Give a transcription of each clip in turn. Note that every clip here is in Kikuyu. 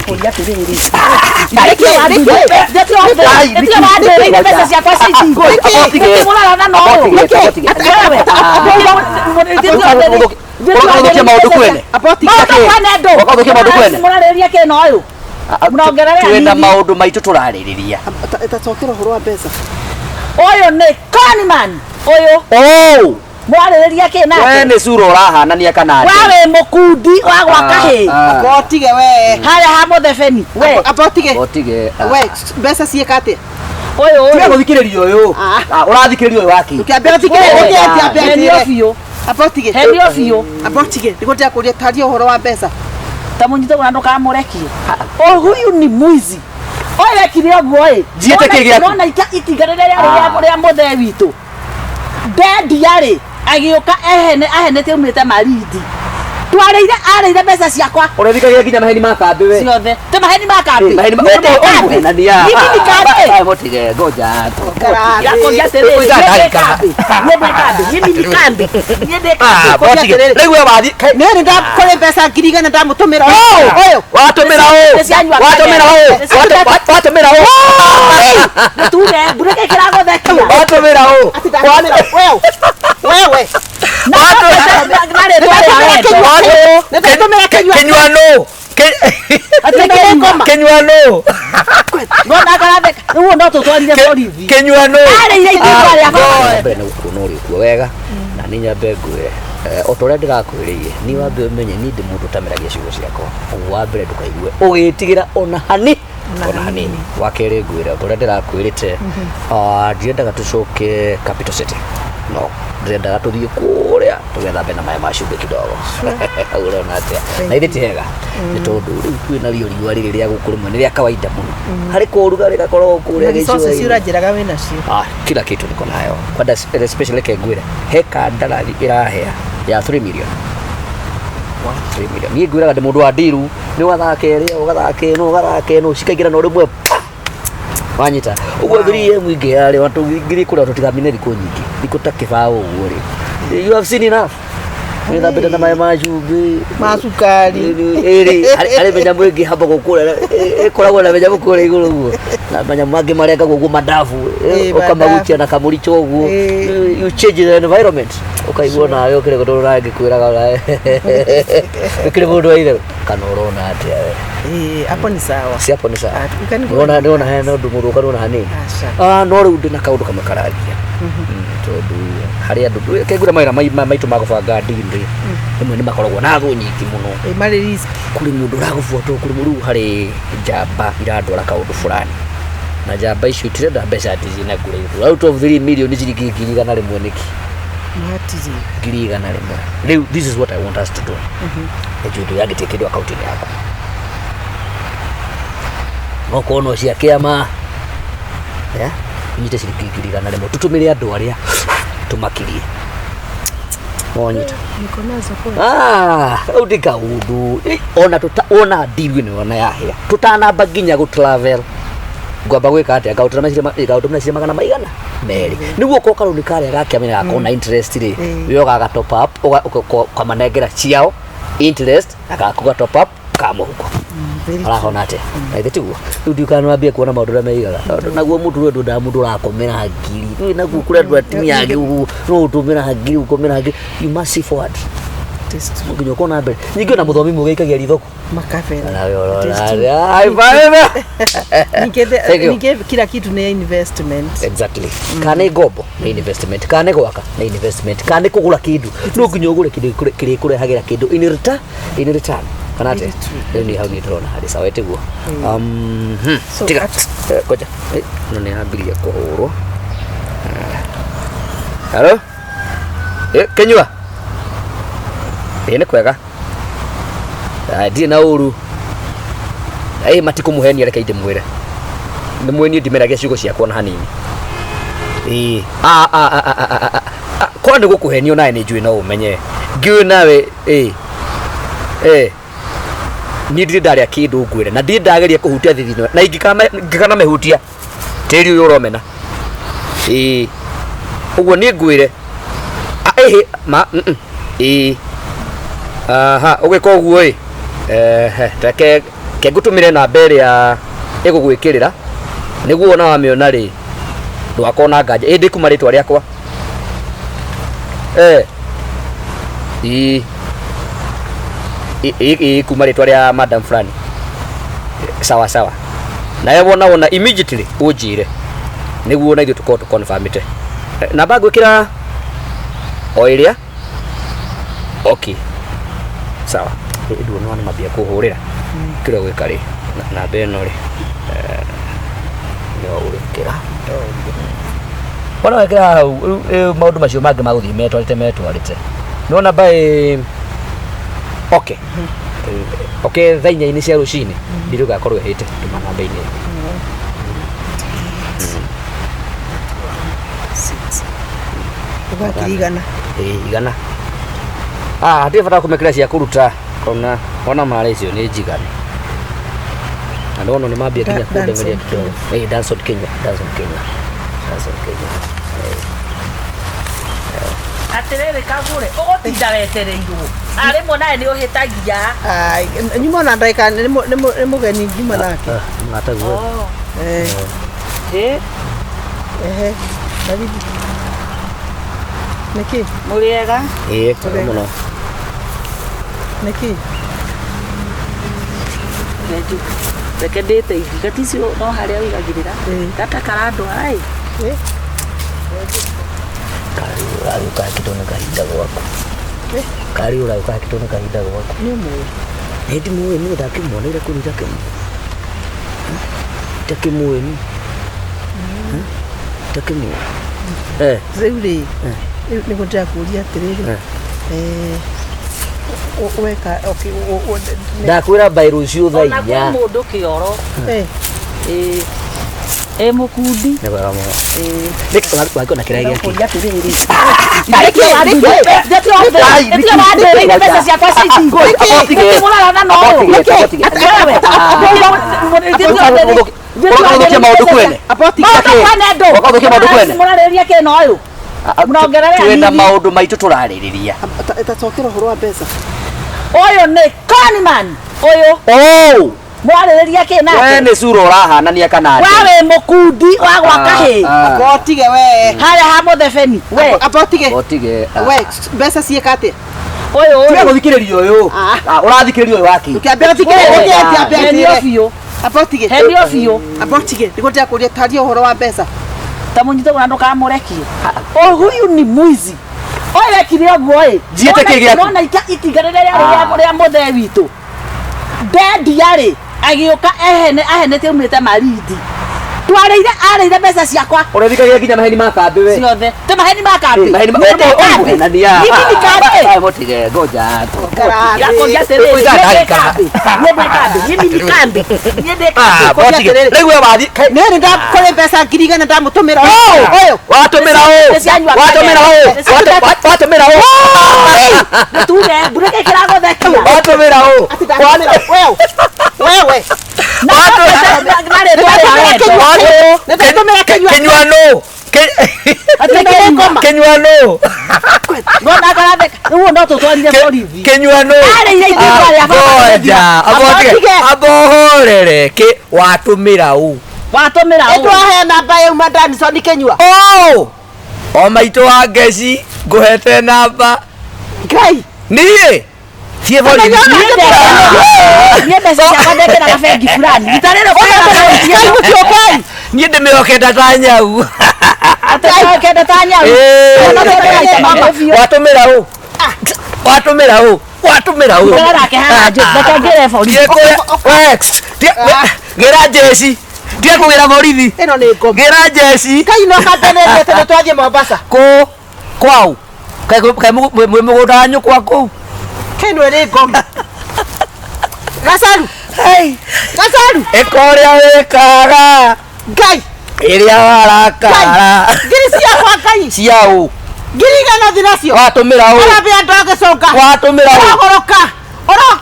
Ndĩrakũria atĩrĩrĩ. Nĩkĩ? Mbeca ciakwa cia itinga. Nĩkĩ? Mũrarana na ũyũ. Nĩkĩ? Wewe. Ũgathũkia maũndũ kwene. Maũndũ kwene ndũ. Ũgathũkia maũndũ kwene. Mũrarĩrĩria kĩ na ũyũ? Mũrongerere Twĩna anini. maũndũ maitũ tũrarĩrĩria. Tacokera ũhoro wa mbeca. Ũyũ nĩ conman. Ũyũ. Oh! Mũrarĩrĩria kĩ We nake? nĩ cura ũrahanania kana We atĩa? wĩ mũkundi wa gwa kahĩĩ. Ah. Amba ũtige we. Harĩa ha mũthebeni. We. Amba ũtige. Ũtige. ah. We mbeca ciĩka atĩa? Ũyũ Tiga ũyũ. gũthikĩrĩria ũyũ. Ah. Ah, ũrathikĩrĩria ũyũ waki. Ũkĩambia ũthikĩrĩrie Wewe. ũkĩambia Henio njĩre. biũ. Amba ũtige. Henio biũ. Amba ũtige. Nĩguo ndĩrakũria taria ũhoro wa mbeca. Ta mũnyite ũguo na ndũkamũrekie. Oh, huyu ni mwizi. Ũyũ ekire ũguo ĩ. Njiĩte kĩ gĩaku? Nona itinga rĩrĩa rĩarĩ Ah. rĩa mũthee witũ. Ndendia rĩ agĩũka ehene ahenete aumĩte Malindi. Twarĩire arĩire mbeca ciakwa Ũrethikagia nginya maheni ma kambĩ we. ciothe. Te maheni ma kambĩ. Maheni ma Niĩ ndĩ kambĩ. Ũhenania. Niĩ ndi kambĩ. Mũtige ngoja. Ndĩrakũria atĩrĩrĩ, Ũiga niĩ ndĩ ndagĩka. kambĩ. Niĩ ndĩ kambĩ. Niĩ ndi kambĩ. Niĩ ndĩ Ah, kambĩ. mũtige. Rĩu we wathi. Niĩ nĩ ndakũrĩ mbeca 100,000 ndamũtũmĩra ũyũ. Ũyũ. Watũmĩra ũ? Nĩ cianyua Watũmĩra ũ? Nĩ cianyua Watũmĩra ũ? Nĩtuge mbura ĩkĩ kĩragũthekia. Watũmĩra ũ? Atĩ ndamũtũmĩra wewe. Wewe. Na rĩtwa rĩa wendo. Nĩ ndatũmĩra kĩnyua. Kĩnyua nũ? Atĩ nĩ Kĩnyua nũ? Nona karatheka. Rĩu no tũtwarire borithi. Kĩnyua nũ? Arĩire itinga rĩakwa. Mbere nĩ gũkuona ũrĩ kuo wega na nĩ nyambe ngwĩre o ta ũrĩa ndĩrakwĩrĩire niĩ wambe ũmenye niĩ ndĩ mũndũ ũtameragia ciugo ciakwa ũguo wa mbere ndũkaigue ũgĩtigĩra ona hani ona hanini wa kerĩ ngwĩre o ta ũrĩa ndĩrakwĩrĩte ah, ndirendaga tũcoke capital city no ndĩrendaga tũthiĩ kũrĩa tũgethambe na maĩ ma cumbĩ kidogo hau ũrona atĩa na ithe ti hega nĩ tondũ rĩu kwĩna rio riũa rĩrĩ rĩa gũkũ rĩmwe nĩ rĩa kawaida mũno harĩ kũrugarĩ gakoragwo kũrĩa Resources gĩcũa-inĩ. ũranjĩraga wĩ nacio. Ah, kila kitu niko nayo kwenda especially kengwira he kandarathi irahea ya 3 million 3 million niĩ ngwĩraga ndĩ mũndũ wa ndiru nĩ ũgathaka ĩrĩa ũgathaka ĩno ũgathaka ĩno cikaingĩra na rĩmwe pa! wanyita ũguo 3M ingĩhea rĩ tũngĩthiĩ kũrĩa tũtigamine thikũ nyingĩ thikũ ta kĩbaũ ũguo rĩ you have seen enough wĩthambĩte na maĩ ma cumbĩ Ma cukari. ĩrĩ harĩ mĩnyamũ ĩngĩ hambagwo kũrĩa ĩkoragwo na mĩnyamũ kũrĩa igũrũ ũguo na manyamũ mangĩ marengagwo ũguo mandabu Ĩ, ũkamagutia na kamũricho ũguo Ĩ. you change the environment ũkaigua nawe ũkĩrĩ gũtũrũ nawe ngĩkwĩraga nawe ũkĩrĩ mũndũ wa itherũ kana ũrona atĩa we Ĩ, hapo ni sawa. si hapo ni sawa Ah, you can go nĩwona nĩwona hena ũndũ mũthũka nĩwona hanini Aca. Ah, no rĩu ndĩ na kaũndũ kamwe karagia tondũ harĩ andũ kengwĩra mawĩra maitũ ma gũbanga ndini rĩ rĩmwe nĩ makoragwo na thũ nyingĩ mũno Ĩ, marĩ risk. kũrĩ mũndũ ũragũbuata kũrĩ mũndũ rĩu harĩ njamba irandwara kaũndũ fulani na njamba icio itirenda mbeca atĩ ciĩna kũraihu out of 3 million ciringi 100,000 nĩkĩ Matirĩ. 100,000 rĩu this is what I want us to do nĩnjũĩ ndũyangĩtie kĩndũ akaunti-inĩ yaku no korwo no cia kĩama yeah? nyite ciringi 100,000 tũtũmĩre andũ arĩa tũmakirie wonyita Niko nazo kweli. Ah, rĩu ndĩ kaũndũ Eh, ona tuta ona ndiru ĩno ona yahĩa tũtanamba nginya gũ travel ngwamba gwĩka atĩa ngaũtũra meciria ngaũtũmĩra meciria magana maigana merĩ nĩguo ko karũni karĩa ga kĩama gakorwo na interest rĩ Mm. we ũgaga top up ũkamanengera ciao interest na gaku ga top up ka mũhuko Very arahona atĩa na ithe tiguo rĩu ndiũkaga nĩwambie kuona maũndũ ũrĩa meigaga Tondũ naguo mũndũ ũrĩa ndwendaga mũndũ ũrakomera ngiri rĩu naguo kũrĩ andũ atumia angĩ ũguo no ũtũmĩra ngiri ũkomera ngiri you must see forward It is true. nginya ũkona mbere ningĩ ona mũthomi mũgĩ aikagia ritho kũ Makabera. Nawe It ũrona is true. atĩa? High five! Ningĩ Thank you. ningĩ kila kitu ni investment. Exactly. Kana nĩ ngombo nĩ investment, kana nĩ gwaka nĩ investment, kana nĩ kũgũra kĩndũ no nginya ũgũre kĩndũ kĩrĩkũrehagĩra kĩndũ in return, in return. Kana atĩa? Very true. Rĩu niĩ hau niĩ ndĩrona harĩ sawa ĩtiguo. So, Tiga. at- Ngoja. Ĩno nĩ yambirie kũhũrwo. Hello? Kĩnyua? Ĩ nĩ kwega. Ah, ndirĩ na ũru. Ĩ matikũmũhenia reke ndĩmwĩre. Nĩ mwĩ niĩ ndimeragia ciugo ciakwa na hanini. Ĩ a a a a a a a korwo nĩ gũkũhenio nawe nĩ njũĩ no ũmenye. Ngĩũĩ nawe ĩ ĩ niĩ ndirĩ ndarĩa kĩndũ ngwĩre na ndirĩ ndageria kũhutia thithino na ingĩkanamehutia tĩri ũyũ ũromena. Ĩ ũguo niĩ ngwĩre ĩhĩ ma ĩ aha ũgĩka ũguo ĩ ehe reke Ke ngũtũmĩre namba ĩrĩa ĩgũgwĩkĩrĩra nĩguo ona wamĩona rĩ ndũgakorwo na nganja. Ĩ ndĩkuma rĩtwa rĩakwa. Eh. Ĩ ĩ ĩ kuma rĩtwa rĩa madam fulani. Sawa sawa. Nawe wona wona immediately ũnjĩre nĩguo na ithuĩ tũkorwo tũconfirmĩte. Namba ngwĩkĩra o ĩrĩa. Okay. Sawa. Nduona nĩ mambia kũhũrĩra. Kĩrĩa gwĩka rĩ namba ĩno rĩ nĩyo ũgwĩkĩra. Wona wekĩra hau rĩu maũndũ macio mangĩ magũthiĩ metwarĩte metwarĩte. Nĩwona by okay. Okay thaa inya-inĩ cia rũcinĩ ndiri ũgakorwo ĩhĩte tũma namba-inĩ ĩyo. Uga 100,000. Ĩĩ, 100. Ah, hatirĩ bata wa kũmekĩra cia kũruta ona ona marĩ icio nĩ njiganu. Na ndona nĩ mambia nginya kũndemeria kidogo. Ĩĩ, Danson Kenya, Danson Kenya. Danson Kenya. Atĩrĩrĩ kagũre, ũgũtinda wetereirwo. Rĩmwe nawe nĩ ũhĩtagia. Ai, nyuma na ndagĩka nĩ mũgeni nyuma nake. Mũrataguo. Eh. Eh. Ehe. Karibu. Nĩkĩ? Mũrĩega? Ĩĩ, kwega mũno. Nĩkĩ? Reke ndĩteithie. Gati icio no harĩa ũigagĩrĩra. Gata karandwara ĩ. Kari ũragĩũka hakĩtwo nĩ kahinda gwaku. Kari ũragĩũka hakĩtwo nĩ kahinda gwaku. Nĩ ũmũĩ. Ĩ ndimũĩ niĩ ndakĩmuoneire kũu itakĩmũĩ. Itakĩmũĩ niĩ. Itakĩmũĩ. Eh. Rĩu rĩ, rĩu nĩguo ndĩrakũria atĩrĩrĩ. Eh, weka okay, Ndakwĩra by rũciũ thaa Ona kwĩ inya. mũndũ kĩoro. Eh. Ĩ. Ĩ mũkundi. Nĩ wega mũno. Nĩkĩ wakĩona kĩrĩa gĩake? Ndĩrakũria atĩrĩrĩ. Nĩkĩ? Mbeca ciakwa cia itingo. Mũrarana na ũyũ. Ũgũthũkia maũndũ kwene. Maũndũ kwene ndũ. Ũgũthũkia maũndũ kwene. Mũrarĩrĩria kĩ na ũyũ? Mũrongerere Twĩna hanini. maũndũ maitũ tũrarĩrĩria. Tacokera ũhoro wa mbeca. Ũyũ nĩ conman. Ũyũ. Oh! Mũrarĩrĩria kĩ We nake? nĩ cura ũrahanania kana We atĩa? wĩ mũkundi wa gwaka hĩ. Amba ũtige we. Harĩa ha mũthebeni. We. Amba ũtige. Ũtige. We, mbeca ciĩka atĩa? Ũyũ Tiga ũyũ. gũthikĩrĩria ũyũ. Ũrathikĩrĩria ũyũ waki. Ũkĩambia ũthikĩrĩrie ũkĩambia Henio njĩre. biũ. Amba ũtige. Henio biũ. Amba ũtige. Nĩguo ndĩrakũria taria ũhoro wa mbeca. Ta mũnyite na ndũkamũrekie. Ũyũ huyu ni mwizi. Ũyũ ekire ũguo ĩ. Njiĩte kĩ gĩaku? Nona itinga rĩrĩa rĩarĩ rĩa mũthee witũ. Ndendia rĩ agĩũka ehene ahenete aumĩte Malindi. Twarĩire arĩire mbeca ciakwa Ũrethikagĩra nginya maheni ma kambĩ we. ciothe. Te maheni ma kambĩ. Maheni ma Niĩ ndĩ kambĩ. Ũrĩmũhenania. Mimi ni kambĩ. Mũtige ngoja. Ndĩrakũria atĩrĩrĩ, Ũiga niĩ ndĩ ndagĩka. kambĩ. Niĩ ndĩ kambĩ. Mimi ni kambĩ. Niĩ ndĩ kambĩ. Mũtige. Rĩu we wathi. Niĩ nĩ ndakũrĩ mbeca 100,000 ndamũtũmĩra ũyũ. Watũmĩra ũ? Nĩ cianyua Watũmĩra ũ? Nĩ cianyua Watũmĩra ũ? Tuge mbura kĩragũthekia. Watũmĩra ũ? Atĩ ndamũtũmĩra wewe. Wewe. Na rĩtwa rĩa wendo. Nĩ ndatũmĩra Kĩnyua. Kĩnyua nũ? Atĩ Kĩnyua nũ? Ngona karatheka. Rĩu no tũtwarire borithi. Kĩnyua nũ? Arĩire itinga rĩa baba. Ngoja. Abotige. Abohorere. Kĩ watũmĩra ũ? Watũmĩra ũ? Nĩtwahe namba yauma Danson Kĩnyua. Oh! O maitũ wa ngeci ngũhete namba. Ngai. Niĩ thiĩ borithi. Niĩ mbeca ciakwa ndekĩraga bengi fulani. Rita rĩrĩ Ngai gũtiũkai. Niĩ ndĩmĩhokete ta nyau. Atĩ kenda ta nyau. Watũmĩra ũ? Watũmĩra ũ? Watũmĩra ũ? Ngoro nake haha njũ. Reke ngĩre borithi. Thiĩ kũrĩa- we, gĩra njeci. Tiga kũgĩra borithi. Ĩno nĩ ngoma. Gĩra njeci. Ngai no kambererie tondũ twathiĩ Mombasa. Kũ kwau. Kaĩ mwĩ mũgũnda wa nyũkwa kũu. Kĩno ĩrĩ ngoma. Gacaru. Gacaru. Ĩka ũrĩa wĩkaga. Ngai. Ĩrĩa warakara. Ngiri ciakwa Ngai. Cia ũ? 100,000 thi nacio. Watũmĩra ũ? Ũrambia andũ agĩcũnga. Watũmĩra ũ? Ũragũrũka.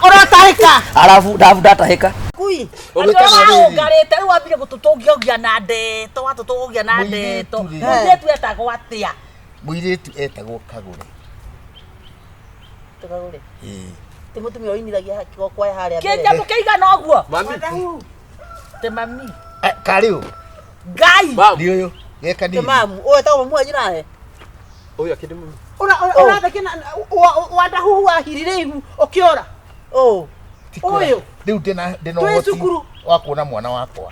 Ũrotahĩka. Arabu ndabu ndatahĩka. Kui. Ũngarĩte rĩu wambire gũtũtũngia na ndeto watũtũngia na ndeto. Mũirĩtu rĩ. Mũirĩtu etagwo atĩa? Mũirĩtu etagwo Kagũre. Tũkagũre. Ĩĩ. Ti mũtumia ũinithagia kĩgokwae harĩa mbere. Kĩnyamũ kĩigana ũguo. Mami. Te mami. Eh, karĩ ũ Ngai. Nĩ ũyũ geka Te nini mamu. Ũyũ etagwo mamu wanyu nawe. Ũyũ akĩndĩ mami. Ũratheke na wandahuhu wahirire ihu ũkĩora. Ũũ. Ti kũra. Ũyũ. Rĩu ndĩna ndĩna Twĩ ũhoti cukuru. wa kuona mwana wakwa.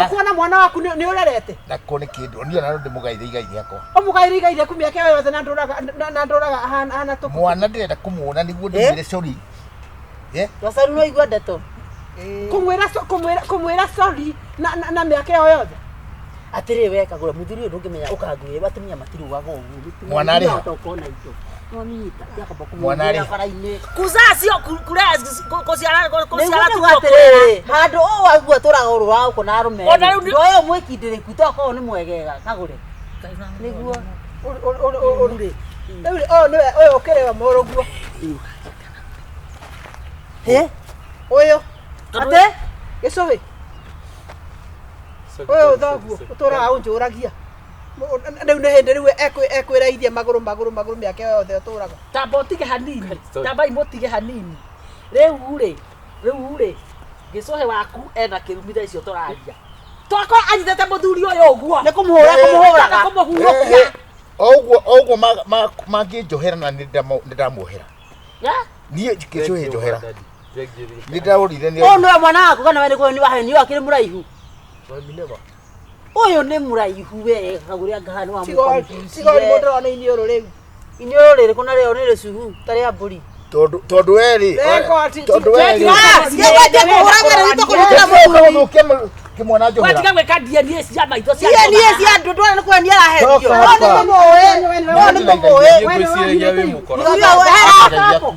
Kuona mwana waku nĩ ũrerete. Na ko nĩ kĩndũ niĩ ona no ndĩmũgaire igai rĩakwa. Ũmũgaire igai rĩaku mĩaka ĩyo yothe na ndũraga na ndũraga ahana tũkũ. Mwana ndĩrenda kũmuona nĩguo ndĩmwĩre sorry. Eh? Gacaru no igua ndeto. Kũmwĩra kũmwĩra kũmwĩra sorry na na mĩaka ĩyo yothe. Atĩrĩ we kagũra mũthuri ũyũ ndũngĩmenya ũkangwĩra atumia matirugaga ũguo. Mwana arĩ ha? Ũkona indo. Nwamĩnyita. Yakamba Mwana arĩ kũmũhũrĩra ha? bara-inĩ. Kuzaa sio kulea, kuciara Nĩguo nĩguo atĩrĩrĩ handũ ũũ waigua tũraga ũrũ wa gũkũ na arũme Ona rĩu ndũ ũyũ mwĩkindĩrĩku tokorwo nĩ mwegega kagũre nĩguo Rĩu rĩ ũyũ nĩwe ũyũ ũkĩrĩwa mũrũguo. Ĩ? Ũyũ Atĩ? gĩcũhĩ ũyũ thoguo ũtũraga ũnjũragia. Rĩu nĩ hĩndĩ rĩu ekwĩraithia magũrũ magũrũ magũrũ mĩaka ĩyo yothe ũtũraga. Tamba ũtige hanini tamba imũtige hanini rĩu rĩ rĩu rĩ gĩcũhĩ waku ena kĩrumi thaa icio tũraria twakora anyitĩte mũthuri ũyũ ũguo Nĩ kũmũhũra kũmũhũraga. kũmũhurũkia O ũguo o ũguo mangĩnjohera na nĩ ndamuohera. Niĩ kĩcũhĩ njohera. Nĩ ndaũrire nĩ Ũyũ nĩwe mwana waku kana we nĩ wahenio akĩrĩ mũraihu ũyũ nĩ mũraihu we kagũre anga haha nĩ wa Tigori mũndũ ũrona iniũrũ rĩu. Iniũrũ rĩrĩkũ narĩo nĩ rĩcuhu ta rĩa mbũri. Tondũ tondũ we rĩ tondũ we rĩ gũthũkia kĩmwana njohera. Watiga gwĩka DNA cia maitho cia DNA cia andũ ndwara nĩ kwenia arahenio. Coka hapa. No nĩ mũmũĩ. Ngwĩciragia wĩ mũkora.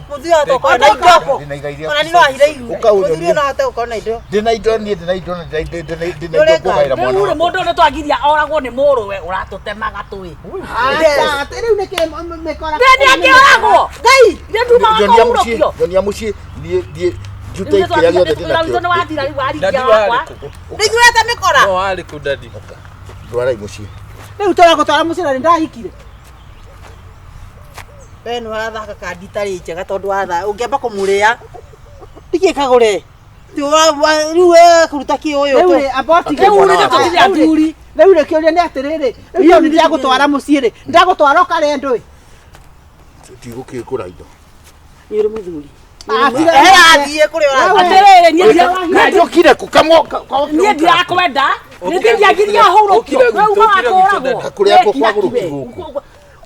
Mũthuri tokorwo na indo. Ndĩna igai rĩaku. Ona nĩ no ahire ihu. Ũka ũnyonie. Mũthuri no ahote gũkorwo na indo. Ndĩna indo niĩ ndĩna indo na ndĩna indo ndĩna indo ngũgaĩra mwana Rĩu rĩ wakwa. mũndũ ũyũ nĩtwagiria oragwo nĩ mũrũwe ũratũtemaga tũĩ. Rĩu nĩ kĩ mĩkora. Nĩ akĩoragwo. Ngai nĩ nduma Nyonia mũciĩ wakũhurũkio. nyonia mũciĩ niĩ niĩ njute kĩrĩa gĩothe ndĩna Witũ nĩ kĩo. wathira rĩu Dadi waringia wakwa. warĩ kũ? Nĩiguĩte mĩkora. No warĩ kũ dadi? Ndwarai mũciĩ. Rĩu tũragũtwara mũciĩ na nĩ ndahikire. We nĩ wathaka kandi itarĩ njega tondũ watha ũngĩamba kũmũrĩa. Ndikĩ kagũre. Rĩu we kũruta kĩ ũyũ. Rĩu rĩ amba ũtige. Rĩu rĩ tũtige athuri. Rĩu rĩ kĩũria nĩ atĩrĩrĩ rĩu tondũ ndĩragũtwara mũciĩ rĩ ndagũtwara ũkarĩe ndũĩ. Ndigũkĩgũra indo. Nĩ ũrĩ mũthuri. Athiĩ kũrĩa ũrathiĩ. Atĩrĩrĩ niĩ Njokire kũ kamwo niĩ ndirakwenda nĩ ndingĩagiria hurũkio Ũkire we uma gwitũ, ũkire gwitũ, wakũragwo dada. Kũrĩa kwa kwagũrũki gũkũ.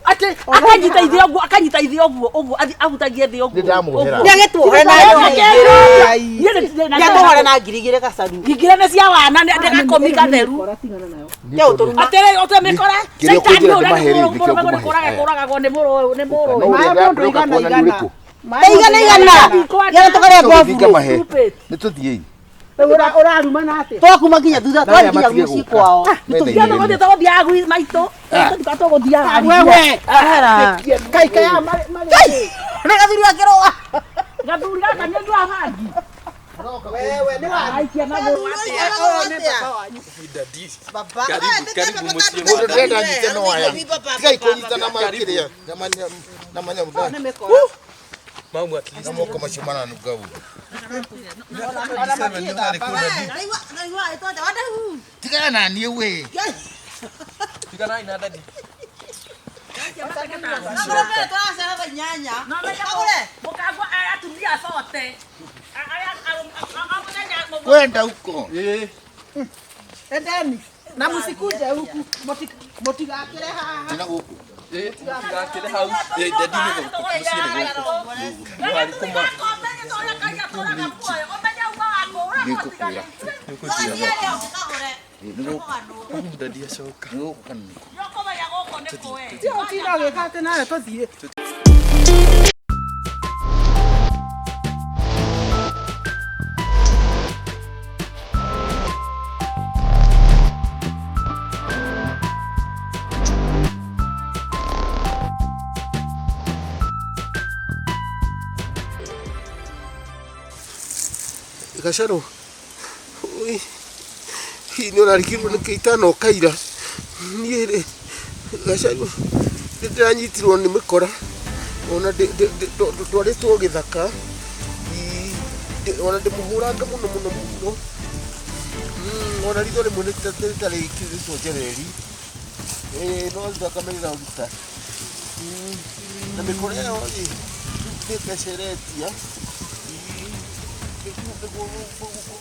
Atĩ akanyita ithĩ ũguo akanyita ithĩ ũguo ũguo ahutagie thĩ ũguo Nĩ ndamuohera. Nĩ agĩtuohera na Nĩ na ngiri igĩrĩ gacaru ngiri nĩ cia wana nĩ gakomi gatheru atĩrĩrĩ ũtwe mĩkora Kĩrĩa caitani ũkũnjĩra ũrĩa ndĩmahe rĩ, nĩkĩo mũrũme ngũmahe. kũraga kũragagwo nĩ mũrũwe nĩ mũrũwe No ũrĩa Maĩ mũndũ ndĩroka igana kuona nĩ igana. ũrĩkũ? Igana igana igana tũkarĩa Tũgĩthiĩ mbobu ngamahe. Nĩ tũthiĩi. Rĩu ũrarumana atĩa? twakuma nginya thutha Na aya twakinya matige mũciĩ gũka. kwao Metha-inĩ tũthiĩ ĩno. tũgũthiĩ tũgũthiaga gwĩ maitũ tũthiĩ tũgũthiaga Wewe. Ahera. Kai kai marĩ marĩ. Nĩ gathuri akĩrũa gathuri gaka nĩ nyua bangi Wewe nĩ wa aikia magũrũ Dadi. Karibu karibu mũciĩ Mũndũ wa dadi. ndĩrenda nyite no aya. Tigai kũnyita na makĩrĩa na manya na manyamũ nĩ mĩkora. Mamu at least. na moko macio maranunga ũru. Seven nĩ warĩ kũ dadi? Tigana na niĩ we. Tiganai na dadi. Mũkagwa atumia bote Kwenda huko. Ĩĩ. Endeni. Na mũsikuje huku. Mũtigakĩre haha. Ndĩna gũkũ. Ĩĩ, mũtigakĩre hau. Ĩĩ, dadi nĩ gũkũ mũciĩ nĩ gũkũ. Nĩ warĩ kũ ma? Nĩngũkwĩra. Nĩũkũnjĩra. Nĩ gũkũ. Mamu dadi acoka. Nĩ gũkũ kana nĩ kũ? Ti ũtinda ũgĩka atĩ nawe tũthiĩ. Gacarũ hihi nĩ ũrarigirwo nĩkĩ itanoka ira niĩ rĩ Gacarũ nĩ ndĩranyitirwo nĩ mĩkora ona ndwarĩtwo gĩthaka Ona ndĩmũhũranga mũno mũno mũno. Ona ritho rĩmwe nĩ rĩtarĩ rĩconjereri. Ĩĩ no thakame ĩraruta. Na mĩkora ĩyo rĩ, nĩ mbeca ĩretia. Nĩguo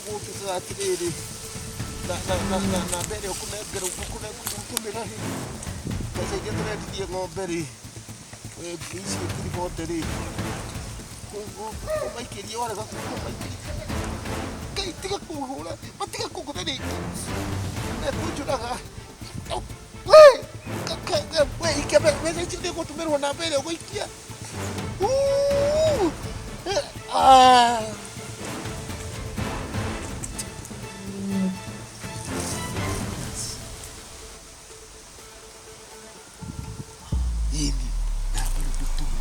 gũtuĩkaga atĩrĩrĩ, na mbere ũkũnengerwo ũkũnengera rĩ, mbeca iria tũrendirie ng'ombe rĩ, icio ngiri bote rĩ, kũmaikĩria warega kũmaikĩria. Ngai tiga kũhũra, matiga kũngũtha rĩngĩ. Mekũnjũraga. We, we ikia mbeca icio nĩ ũgũtũmĩrwo namba ĩrĩa ũgũikia. Ah. Ĩni, namba rĩu ndũtũme.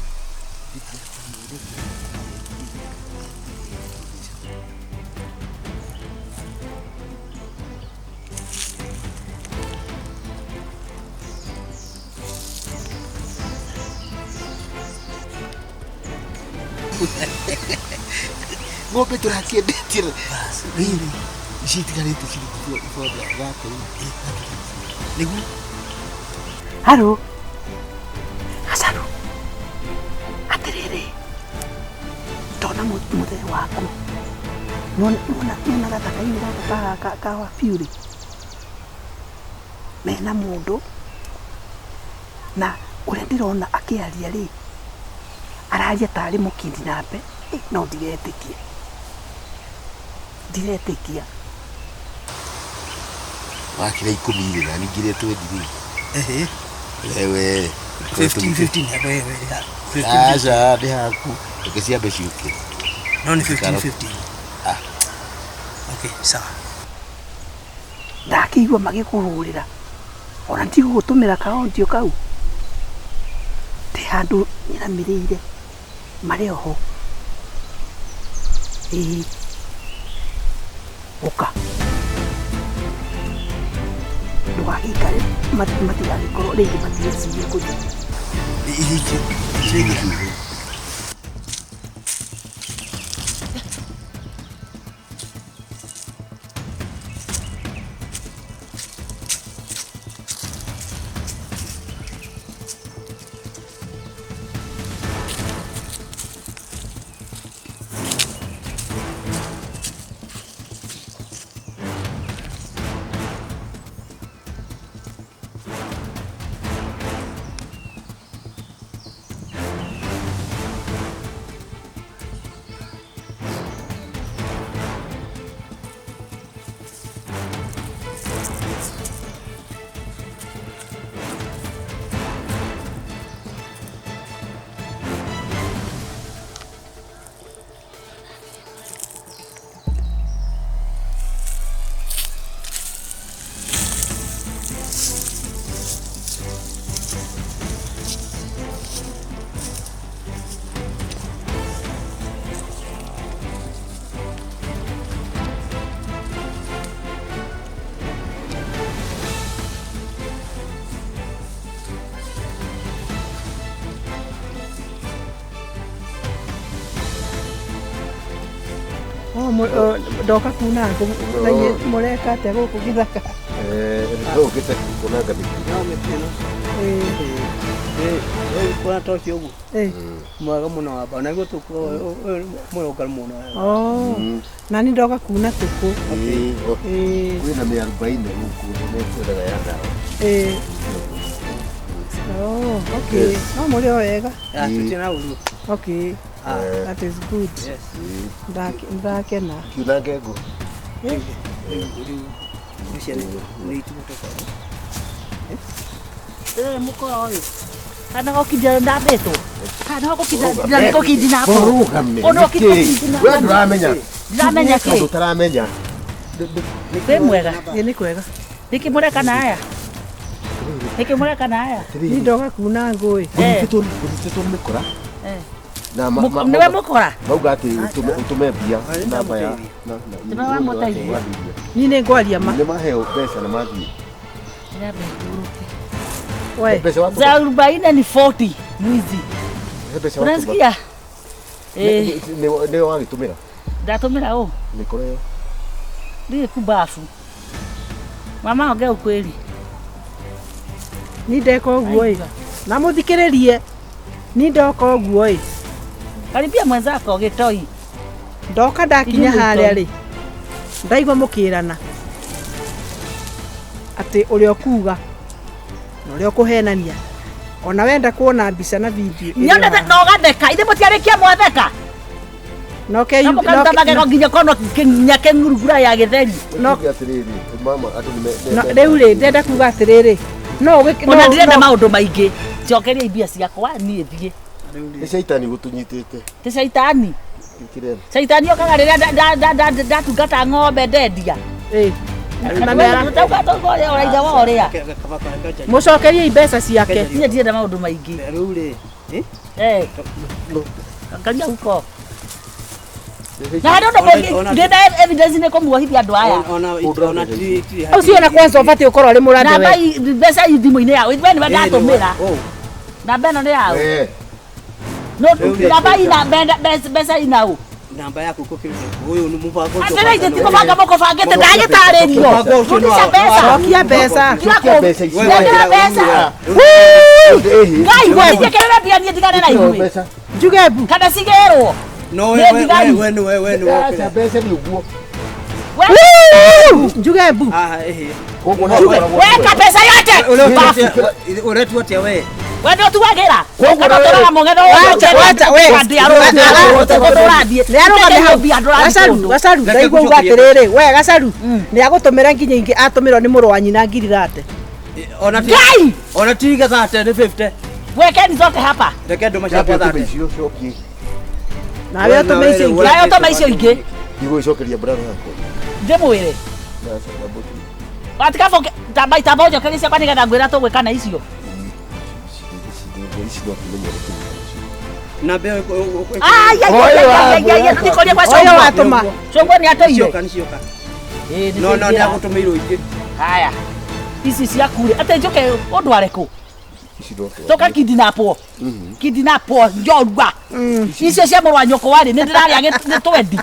Ng'ombe tũrakĩendetie rĩrĩ ici itigarĩte ciringi ibonde thate. Nĩguo. Haro. Gacaru. Atĩrĩrĩ. Ndona mũthee waku. Nona gathaka-inĩ gaka ka wabiurĩ. Mena mũndũ na ũrĩa ndĩrona akĩaria rĩ, araria tarĩ mũkindinape, no ndiretĩkia. Ndiretĩkia. Wakĩra 10 rĩ, na ningĩ 20 rĩ. Wewe. 15 15 wewe. 15. Aca nĩ haku. Reke ciambe ciũke. No nĩ 15 15. Ah. Okay, sawa. Ndakĩigua magĩkũhũrĩra. Ona ndigũgũtũmĩra kaondio kau. Ndĩ handũ nyinamĩrĩire marĩ oho. Ĩĩ. Ũka. Ndũgagĩikare matigagĩkorwo rĩngĩ matigecirie kũthiĩ. Ndoka kuna ngũ mũreka atĩa gũkũ gĩthaka? Ũkĩte kunanga mĩtĩ. No mĩtĩ ĩno. Kuona ta ũcio ũguo. Mwega mũno wamba. Ona guo mũrũngaru mũno. Na niĩ ndoka kuna tũkũ. Kwĩna mĩarubaine gũkũ nĩkwendaga ya ndawa. Okay. No mũrĩ o wega. Tũtirĩ na ũru. Okay. That is good. Yes. Ndakena. Kiunange ngũ. Mũkora ũyũ. Kana gũkinda ndambĩtwo. Kana gũkinda gũkinda Rũgame. We ndũramenya. Ndiramenya kĩ. Ũndũ ũtaramenya. Wĩ mwega. Ĩ nĩ kwega. Nĩkĩ mũreka na aya? Nĩkĩ mũreka na aya? Niĩ ndoka kuna ngũ ĩ. Ngũnyitĩtwo nĩ mĩkora. Na nĩwe mũkora? Mauga atĩ ũtũme mbia namba ya Nĩwe wamũteithia. Niĩ nĩ ngwaria ma. Nĩ maheo mbeca na mathiĩ. We. Za 40 ni 40 mwizi. Unasikia? Nĩ wagĩtũmĩra? Ndatũmĩra ũ? Mĩkora ĩyo. Ndiĩ kumbabu. Mama ongea ukweli. Ni ndeka ũguo ĩ na mũthikĩrĩrie ni ndoka ũguo ĩ. Karibia mwenzako gĩtoi. Ndoka ndakinya Ithuĩ harĩa itoi. rĩ, ndaigua mũkĩrana atĩ ũrĩa ũkuga na ũrĩa ũkũhenania ona wenda kuona mbica na video ĩrĩ Nyonete haha. na ũgatheka. Ithe mũtiarĩkia mwatheka. Na ũkeyu- Na mũkaruta magego nginya kono nginya kĩngurungura ya gĩtheri. No- Tuge atĩrĩrĩ, mama andũ nĩ rĩu rĩ, ndenda kuga atĩrĩrĩ, no Ona ndirenda maũndũ maingĩ. Njokeria mbia ciakwa niĩ thiĩ. Nĩ caitani gũtũnyitĩte. Ti caitani. Kĩrĩa. Caitani okaga rĩrĩa ndatungata ng'ombe ndendia. Ĩ, na mĩara- Ũraitha wa ũrĩa. Mũcokerie mbeca ciake. Niĩ ndirenda maũndũ maingĩ. Rĩu rĩ, Eh. Angalia huko. Na harĩ ũndũ mũngĩ ndĩna evidence nĩ kũmuohithia andũ aya. Ona ti Ũcio ona kwanza ũbatiĩ ũkorwo ũrĩ mũrathe Namba we. mbeca i thimũ-inĩ yao. Ithuĩ nĩwe ndatũmĩra. Namba ĩno nĩ yao. Eh. No namba ina mbeca ina ũ. Namba yaku kũkĩrĩte ũyũ nĩ mũbango ũcio. Atĩrĩ ithe ti kũbanga mũkũbangĩte ndagĩtarĩrio. Mũbango ũcio nĩ Rudisha wa- mbeca. Cokia mbeca. Cokia mbeca icio. Nengera mbeca. Ĩhĩ. Ngai mũtinjĩkĩrĩre mbia niĩ ndigane na inyuĩ. Mbeca. Njuge mbu. Kana cigĩrwo. No Nĩ we we thigari. we we we nĩ Aca mbeca nĩ ũguo. Njuge mbu. Ah, ehe. Koguo no ũkoragwo Weka pesa yote. Ũretua atĩa we? We nĩ ũtuagĩra. Koguo Kana nawe- ũtũraga mũng'etho Wacha, wacha, we. Nĩ arũgame hau. Gacaru, Gacaru, Reke ndaigua uga ngũcokerie. atĩrĩrĩ, we Gacaru, nĩ agũtũmĩra nginya ingĩ atũmĩrwo nĩ mũrũ wa nyina ngiri thate. Ona ti Ngai! Ona ti gathate nĩ 50. Wekeni zote hapa. Reke ndũma Cokia ciakwa ũtũme thate. icio cokie. Nawe ũtũme icio ingĩ. Nawe ũtũme icio ingĩ. Ndigũgĩcokeria brother yakwa. Ndĩmwĩre. Aca, namba ũtũme. Watika tamba ũnjokerie ciakwa nĩgetha ngwĩra tũgwĩka na icio. Ici no tũmenye ũrĩa tũgwĩka. Namba ĩyo Ai, ai, ai, ai, ai, ai, tũtikorie kwa Ũyũ Cũngwa. watũma. Cũngwa nĩ atũire. Cioka nĩ cioka. Ĩĩ, nĩ No no nĩ tũingĩra. agũtũmĩirwo ingĩ. Haya. Ici ciaku rĩ, atĩ njũke ũndware kũ? Ici no tũgwĩka. Tũka kidnapwo. Kidnapwo njorua. Icio cia mũrũ wa nyũkwa rĩ, nĩ ndĩrarĩa nĩ twendi.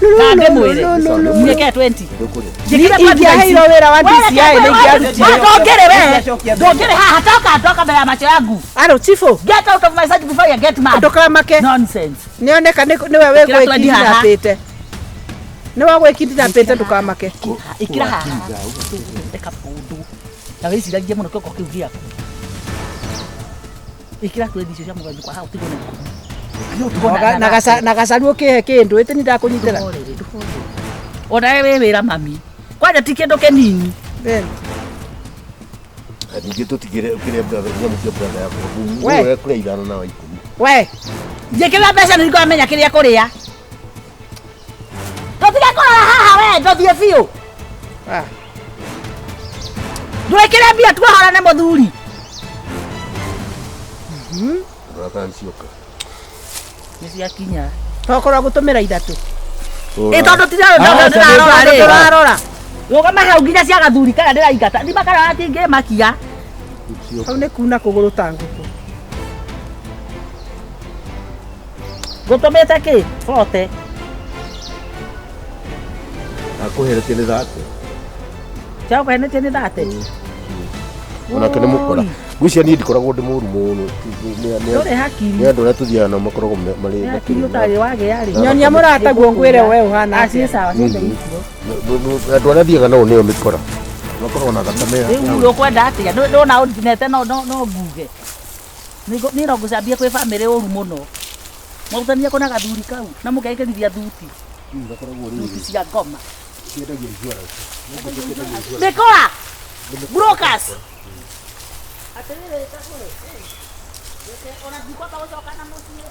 Na ndĩmwĩre. Njĩke 20. Ndũkũrĩa. Njĩkĩre twenty na ici. Ingĩaheirwo wĩra wa DCI nĩ ingĩarutire. Ndũngĩrĩ we. Ndũngĩrĩ haha toka toka mbere ya macho yangu. Aro chifu, Get out of my sight before you get mad. ndũkamake. Nonsense. Nĩoneka nĩwe Ĩkĩra twendi haha. wĩgwĩkindinapĩte. Nĩwe wĩgwĩkindinapĩte ndũkamake. Ĩkĩra haha. Ĩka ũndũ. Na wĩciragie mũno kĩongo kĩu gĩaku. Ĩkĩra twendi icio cia mũgeni kwa hau tigwo na ikũmi. Na na Gacaru ũkĩhe kĩndũ ĩtĩ nĩ ndakũnyitĩra. Ona we wĩ wĩra mami. Kwanja ti kĩndũ kĩnini. Then, Na ningĩ tũtigĩre ũkĩrĩa brother nyamũ cia brother yakwa. We. Wewe kũrĩa ithano na wa ikũmi. We, Njĩkĩrĩra mbeca nĩ ngamenya kĩrĩa kũrĩa. Tũtige kũrora haha we, ndũthiĩ biũ. Ah. Ndwĩkĩre mbia tuohorane mũthuri. Rora kana nĩ cioka. Nĩ ciakinya. Tokorwo gũtũmĩra ithatũ. Ĩ tondũ ndĩrarora rĩ. Tũrarora. Rũgama hau nginya cia gathuri kana ndĩraingata. Ndimakarora atingĩmakia. Hau nĩ kuna kũgũrũ ta ngũkũ. Ngũtũmĩte kĩ? Bote. Akũheretie nĩ thate. Ciakũhenetie nĩ thate. Onake nĩ mũkora. Ngwĩciria niĩ ndikoragwo ndĩ mũru mũno. Ndũrĩ hakiri. Nĩ andũ arĩa tũthiaga nao makoragwo marĩ Nĩ hakiri ũtarĩ wagĩa rĩ. Nyonia mũrataguo ngwĩre we ũhana Ah, ciĩ atĩa. sawa ciothe icio. Andũ arĩa thiaga nao nĩo mĩkora. Makoragwo na thakame ya. Rĩu ũkwenda atĩa? Ndona ũndinete no no no nguge. Niĩ no ngũcambie kwĩ bamĩrĩ ũru mũno. Mwarutania kũ na gathuri kau na mũkekĩrithia thuti. Thuti cia ngoma. Mĩkora! Brokers! Atĩrĩrĩ Kagũrĩ, reke ona ndikwamba gũcoka na mũciĩ.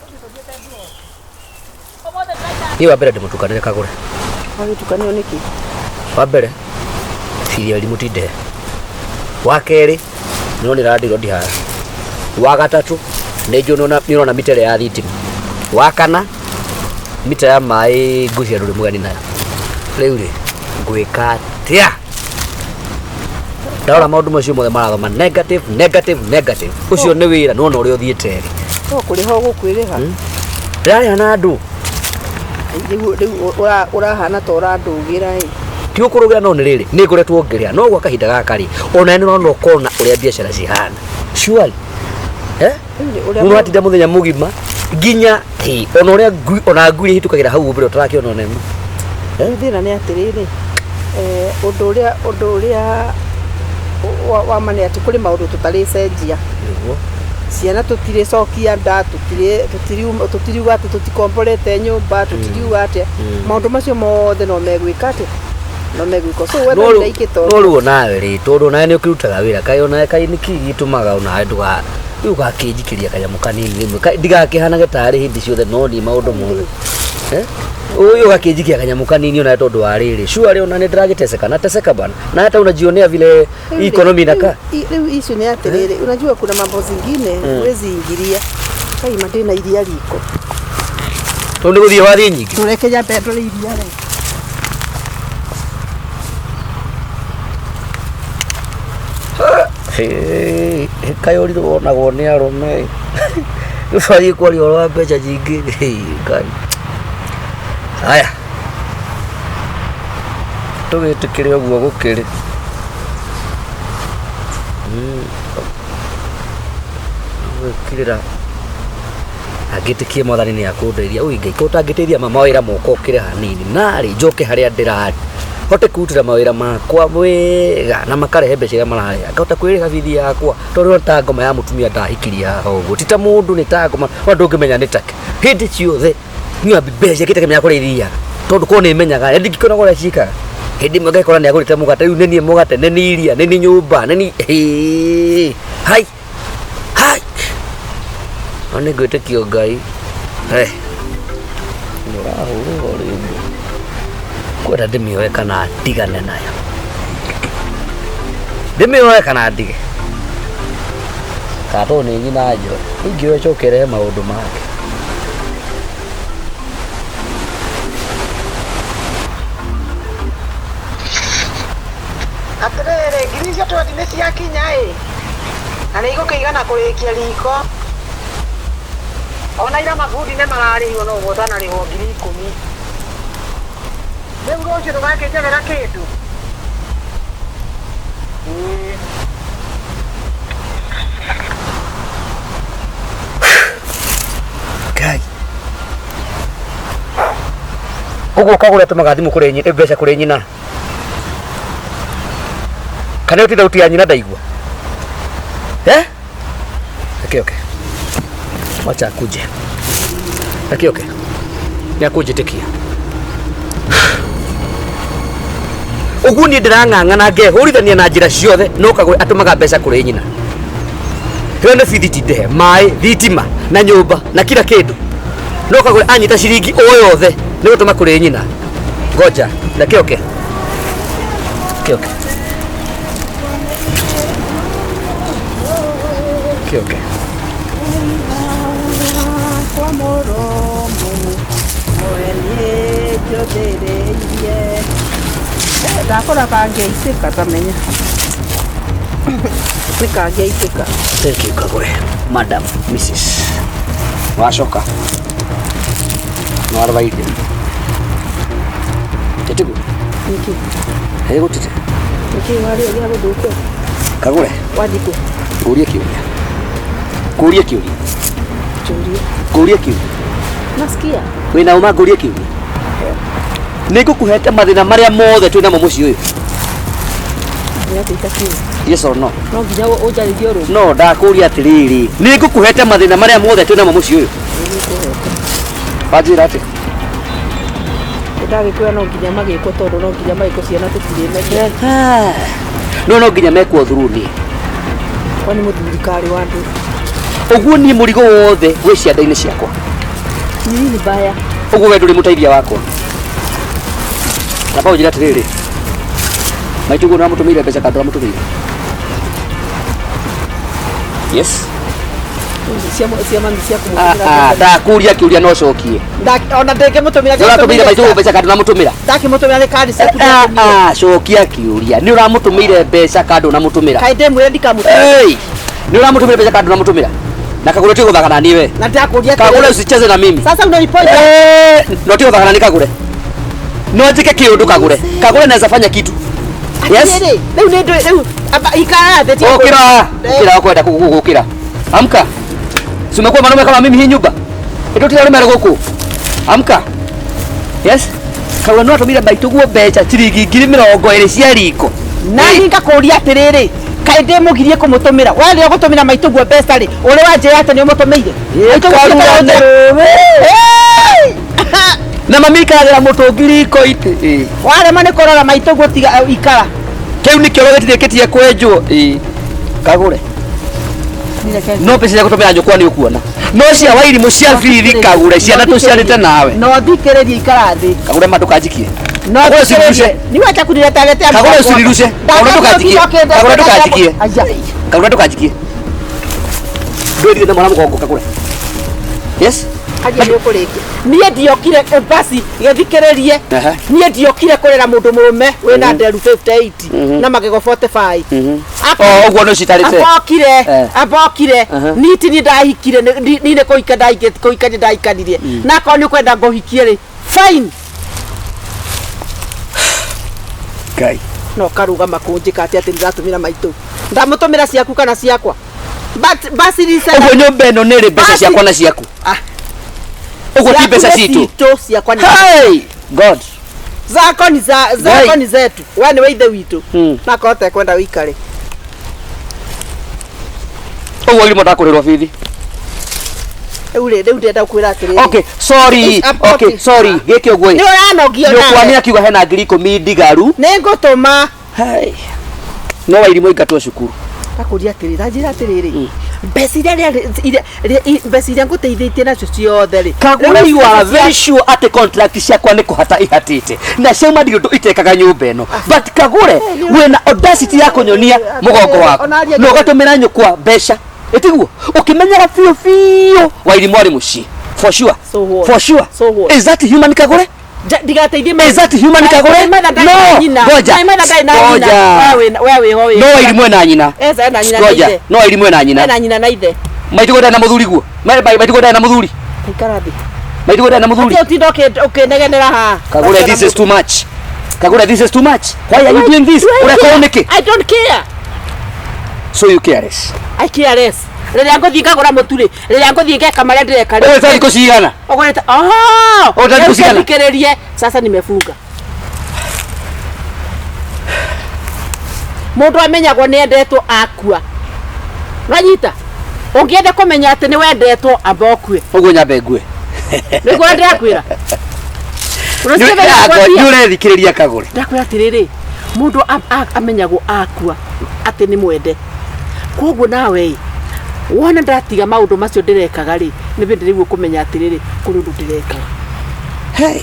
Ũthiĩ tũthiĩte bro. Ũmũthĩ tũraikara Niĩ wa mbere ndĩmũtukanĩre Kagũre. Wagĩtukanio nĩkĩ? Wa mbere ciriari mũtindehe. Wa kerĩ nĩ ndĩrandirwo ndihara. Wa gatatũ nĩ njũĩ nĩ ũrona mita ĩrĩa ya thitima. Wa kana mita ya maĩ ngwĩciria ndũrĩ mũgeni nayo. Rĩu rĩ ngwĩka atĩa? Ndarora maũndũ macio mothe marathoma negative negative negative. Ũcio nĩ wĩra nĩwona ũrĩa ũthiĩte rĩ. No kũrĩha ũgũkwĩrĩha. Ndĩrarĩha na andũ. Rĩu ũrahana ta ũrandũgĩra ĩ. Ti ũkũrũgĩra no nĩ rĩrĩ nĩ ngoretwo ngĩrĩa no gwa kahinda gaka rĩ ona nĩ ũrona ũkona ũrĩa biacara cihana surely eh mũndũ atinda mũthenya mũgima nginya ona ũrĩa ngui ona ngui ihĩtũkagĩra hau mbere ũtarakĩona ona ĩmwe. Rĩu thĩna nĩ atĩrĩrĩ, ũndũ ũrĩa wa ma nĩ atĩ kũrĩ maũndũ tũtarĩcenjia. Ciana tũtirĩcokia nda, tũtiriuga atĩ tũtikomborete nyũmba, tũtiriuga atĩa, maũndũ macio mothe no megwĩka atĩ no megwĩka, so wetha iraikĩte. No rĩu onawe rĩ, tondũ onawe nĩ ũkĩrutaga wĩra, kaĩ onawe kaĩ nĩkĩ gĩtũmaga onawe ndũga rĩu ũgakĩnjikĩria kanyamũ kanini rĩmwe ndigakĩhanage tarĩ hĩndĩ ciothe no niĩ maũndũ mothe, eh, ũyũ ũgakĩnjikia kanyamũ kanini onawe tondũ wa rĩrĩ sure ona nĩ ndĩragĩteseka na teseka bana na hata unajionea vile hii economy inakaa. Rĩu issue nĩ atĩrĩrĩ, unajua kuna mambo zingine huwezi ingilia. Kai ma ndĩna iria riko. Tondũ nĩ gũthiĩ wathiĩ nyingĩ. Tũreke nyambe ndore iria rĩ. Kaĩ ũrirũ wonagwo nĩ arũme rĩu twathiĩ kwaria ũhoro wa mbeca nyingĩ. Hey, Ngai, haya tũgĩtĩkĩre ũguo gũkĩrĩ. Gwĩkirĩra angĩtĩkie mwathani nĩ akũndeithia. Ui Ngai, ko ũtangĩteithia ma mawĩra moka ũkĩre hanini narĩ njoke harĩa ndĩrarĩ hote kwĩrutĩra mawĩra makwa wega na makarehe mbeca iria marareha ngahota kwĩrĩha bithi yakwa, tondũ ta ngoma ya mũtumia ndahikirie haha ũguo ti ta mũndũ, nĩ ta ngoma ona ndũngĩmenya nĩ take hĩndĩ ciothe niĩ mbeca ingĩtekemenya kũrĩa ithiaga, tondũ korwo nĩ menyaga na ndingĩkĩona ũrĩa ciĩkaga. Hĩndĩ ĩmwe ngakora nĩ agũrĩte mũgate, rĩu nĩ niĩ mũgate, nĩ niĩ iria, nĩ niĩ nyũmba, nĩ niĩ. Hĩĩ, hai hai, no nĩ ngwĩtĩkio Ngai. Eh, nĩ ũrahũrwo rĩngĩ kwenda ndĩmĩoe kana ndigane nayo, ndĩmĩoe kana ndige, kana tondũ nĩ nyina njoe ingĩoya cokerehe maũndũ make. Atĩrĩrĩ, ngiri icio twendi nĩ ciakinya ĩ, na nĩ igũkĩigana kũrĩkia riko. Ona ira mabundi nĩ mararĩhwo, no ũguo ũtanarĩhwo 10,000. Rĩu rũciũ ndũgakĩnjethera kĩndũ. Ĩĩ. Ngai, ũguo kagũre atũmaga thimũ kũrĩ mbeca kũrĩ nyina, kana ĩyo ti thauti ya nyina ndaigua, eh? Reke oke, wacha akuje, reke oke, nĩ akũnjĩtĩkia. Ũguo niĩ ndĩrang'ang'ana ngehũrithania na njĩra ciothe, no kagũre atũmaga mbeca kũrĩ nyina. Ĩyo nĩ bithi tindehe maĩ, thitima na nyũmba na kila kĩndũ, no kagũre anyita ciringi o yothe nĩ gũtũma kũrĩ nyina. Ngoja, reke oke, reke oke, reke oke. Kwa mũromo mwene njũthĩrĩirie ndakora kangĩaitĩka, tamenya nĩ kangĩaitĩka. Thank you, Kagure. Madam, Mrs. Wacoka. Nĩwarwaire. Tĩtiguo? Nĩkĩ? Ĩ gũtire. Nĩkĩ warĩa gĩa gũthũkia? Kagure, Wanjikũ. ngũrie kĩũria. Ngũrie kĩũria. Njũria. Ngũrie kĩũria. Nasikia. Wĩna ũma ngũrie kĩũria. Nĩ ngũkũhete mathĩna marĩa mothe twĩ namo mũciĩ ũyũ. Nĩ atĩ itakinya. Yes or no? No nginya ũnjarĩrie ũrũ. No, ndakũria atĩrĩrĩ. Nĩ ngũkũhete mathĩna marĩa mothe twĩ namo mũciĩ ũyũ. Wanjĩra atĩa? Ndagĩkwĩra no nginya magĩkwo, tondũ no nginya magĩkwo, ciana tũtirĩmeria. No nginya mekwo through niĩ. Kwani mũthuri karĩ wa andũ? Ũguo niĩ mũrigo wothe wĩ cianda-inĩ ciakwa. Ni nini baya? Ũguo we ndũrĩ mũteithia wakwa. Namba ũnjĩre atĩrĩrĩ, maitũ guo nĩwamũtũmĩire mbeca kana ndũramũtũmĩire? Yes. Cia mami cia Ah, kũmũtũmĩra. ah, ndakũria kĩũria no cokie. Ona ndĩngĩmũtũmĩra. Nĩ ũratũmĩire maitũ mbeca kana ndũramũtũmĩra? Ndakĩmũtũmĩra nĩ kandi ciaku. Ah, Ndakĩmũtũmĩra. ah, cokia kĩũria, nĩ ũramũtũmĩire mbeca kana ndũnamũtũmĩra? Kaĩ ndĩmwĩre ndikamũtũmĩra? Hey! Nĩ ũramũtũmĩra mbeca kana ndũnamũtũmĩra? Na Kagure ti guthaka na niwe. Na ndakũria Kagure usicheze na mimi. Sasa unaniponya. Eh, no ti guthaka na ni Kagure. No njike kiundu Kagure. Kagure naweza fanya kitu. Yes. Atĩrĩrĩ, rĩu nĩ ndũ rĩu amba ikara thĩ tiga Ukira, ukira ukwenda gukira. Amka. Si umekuwa mwanaume kama mimi hii nyumba. Ito tira rume guku. Amka. Yes. Kagure no atumire maituguo mbeca ciringi 20,000 cia riko. Na niĩ ngakũria atĩrĩrĩ, kaĩ ndĩmũgirie kũmũtũmĩra? We rĩrĩa ũgũtũmĩra maitũguo mbeca rĩ, ũrĩ wanjĩra atĩ nĩ ũmũtũmĩire? Maitũguo Karua Hey! Na mami ikaragĩra mũtũngi riko itĩ. Warema nĩ kũrora maitũguo tiga ikara. Kĩu nĩkĩo gĩtirĩkĩtie kwenjwo. Ĩĩ. Kagure. No mbeca cia gũtũmĩra nyũkwa nĩ ũkuona. No cia wairimũ cia bithi Kagure ciana tũciarĩte nawe. No thikĩrĩrie ikara thĩ. Kagure ma ndũkanjikie. No Kagure thikĩrĩrie. usirirushe. Ni wacha kunileta letea. Kagure usirirushe. Kagure ndũkanjikie. Kagure ndũkanjikie. Kagure ndũkanjikie. Ndwĩrire na mwana mũgongo Kagure. Yes. Karia nĩ ũkũrĩkia. Niĩ ndiokire basi gĩthikĩrĩrie. Aha. Niĩ ndiokire kũrera mũndũ mũrũme wĩna nderu 58 na magego 45. O ũguo nĩ ũcitarĩte. Ambokire, Eh. ambokire. Aha. Niĩ ti niĩ ndahikire, niĩ nĩ kũhika ndahikĩte, kũhika nĩ ndahikanirie. Na akorwo nĩ ũkwenda ngũhikie rĩ, fine. Ngai. No karũgama kũnjĩka atĩ atĩ ndĩratũmĩra maitũ. Ndamũtũmĩra ciaku kana ciakwa. But basi ni Ũguo nyũmba ĩno nĩ ĩrĩ mbeca Basi. ciakwa na ciaku. Ah. Ũguo ti mbeca citũ. Citũ ciakwa nĩ Hey! God. zako ni za zako ni zetu. We nĩ we ithe witũ. Na korwo ũtekwenda wĩikare. Ũguo irimũ ndakũrĩrwo bithi. Rĩu rĩ, rĩu ndĩrenda gũkwĩra atĩrĩrĩ. Okay, sorry. It's a Okay, sorry. Gĩkĩ ũguo ĩ. Nĩ ũranogio Nyũkwa nawe. nĩ akiuga hena 10,000 ndigaru. Nĩ ngũtũma. Hey. No wairimũ ingatwo cukuru. Ndakũria atĩrĩrĩ, tanjĩra atĩrĩrĩ. Mbeca iria mbeca iria ngũteithĩtie nacio ciothe rĩ. Kagure Rĩu you are mbeca very sure atĩ contract ciakwa nĩ kũhata ihatĩte na ciauma ndirĩ ũndũ itekaga nyũmba ĩno but Kagure wĩna audacity ya kũnyonia mũgongo waku na ũgatũmĩra nyũkwa mbeca ĩtiguo ũkĩmenyaga biũ biũ wairimũ arĩ mũciĩ for sure. So what? For sure. So what? Is that human Kagure? Ndigateithie Is that human Kagure? No. Ngoja. Ngoja. We wĩho wĩ. No wairimũ ena nyina. Eza ena nyina na Ngoja. ithe. No wairimũ ena nyina. Ena nyina na ithe. Maitũ ndarĩ na mũthuri guo. Maitũ ndarĩ na mũthuri. Ikara thĩ. Maitũ ndarĩ na mũthuri. Atĩ ũtinda ũkĩnegenera haha. Kagure this is too much. Kagure this is too much. Why are you doing this? Do I Ũreka care? ũũ nĩkĩ? I don't care. So you careless. I care less. Rĩrĩa ngũthiĩ ngagũra mũtu rĩ, rĩrĩa ngũthiĩ ngeka marĩa ndĩreka rĩ. Ũgũrĩte thikũ cigana? Ũgũrĩte oh! Ũgũrĩte thikũ cigana? Thikĩrĩrie. Sasa nimefunga. Mũndũ amenyagwo nĩ endetwo akua. Ũranyita? Ũngĩenda kũmenya atĩ nĩ wendetwo amba ũkue. Ũguo nyambe ngue. Nĩguo ndĩrakwĩra. Nĩ ũrethikĩrĩria Kagure. Ndakwĩra atĩrĩrĩ, mũndũ amenyagwo akua atĩ nĩ mwende. Koguo nawe ĩ, wona ndatiga maũndũ macio ndĩrekaga rĩ, nĩ hĩndĩ rĩu ũkũmenya atĩrĩrĩ, kũrĩ ũndũ ndĩrekaga. Hey.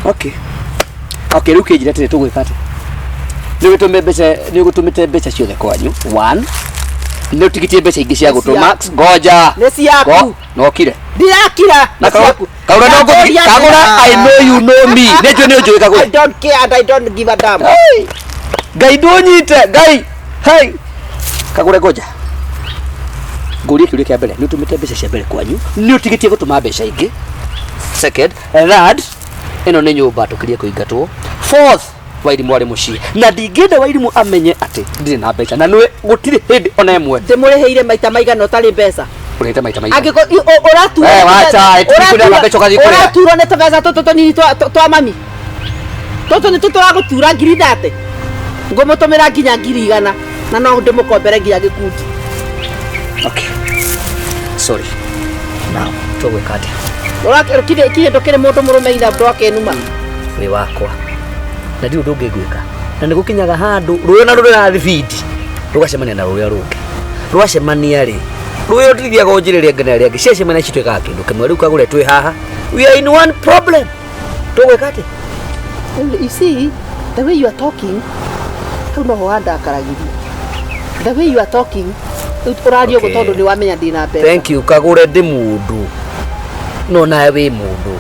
Okay. Okay, rĩu kĩnjĩre atĩrĩ tũgwĩka atĩa? Nĩ ũgĩtũmĩte mbeca, nĩ ũgĩtũmĩte mbeca ciothe kwanyu. One. Nĩ ũtigĩtie mbeca ingĩ cia gũtũma. Ngoja. Nĩ ciaku. Nokire. Ndirakira. Na Kagure no ngũthiĩ. Kagure I know you know me. Nĩ njũĩ nĩ ũnjũĩ Kagure. I don't care and I don't give a damn. Hey. Ngai ndũnyite, Ngai. Hey. Kagure ngoja. Ngũrie kĩũria kĩa mbere, nĩ ũtũmĩte mbeca cia mbere kwanyu, nĩ ũtigĩtie gũtũma mbeca ingĩ. Second, third, ĩno nĩ nyũmba tũkirie kũingatwo. Fourth, Wairimũ arĩ mũciĩ na ndingĩenda Wairimũ amenye atĩ ndirĩ na mbeca na nĩwe gũtirĩ hĩndĩ ona ĩmwe Ndĩmũrĩhĩire maita maigana ũtarĩ mbeca. ũrĩhĩte maita maigana. Angĩkorwo ũraturwo Eh, wacha, ĩtikuneana mbeca ũgathiĩ kũrĩa. ũraturwo nĩ tũbeca tũtũ tũnini twa mami. Tũtũ nĩtũ tũragũtura 30,000. Ngũmũtũmĩra nginya 100,000 na no ndĩmũkombere nginya gĩkundi. Okay. Sorry. Now, tũgwĩka atĩa? Ũrakĩrĩ kĩndũ kĩrĩ mũndũ mũrũme ina ũndũ akenuma. Wĩ wakwa. Na ndirĩ ũndũ ũngĩ ngwĩka. Na nĩ gũkinyaga handũ rũĩ na rũrĩ na thibindi rũgacemania na rũrĩa rũngĩ. Rwacemania rĩ, rũĩ rũtithiaga o njĩra ĩrĩa ĩngĩ na ĩrĩa ĩngĩ. Ciacemania cituĩkaga kĩndũ kĩmwe. Rĩu Kagure twĩ haha. We are in one problem. Tũgwĩka atĩa? You see, the way you are talking, hau noho handakaragĩria. The way you are talking, ũraria ũguo tondũ nĩ wamenya ndĩna mbeca. Thank you Kagure ndĩ mũndũ. No nawe wĩ mũndũ.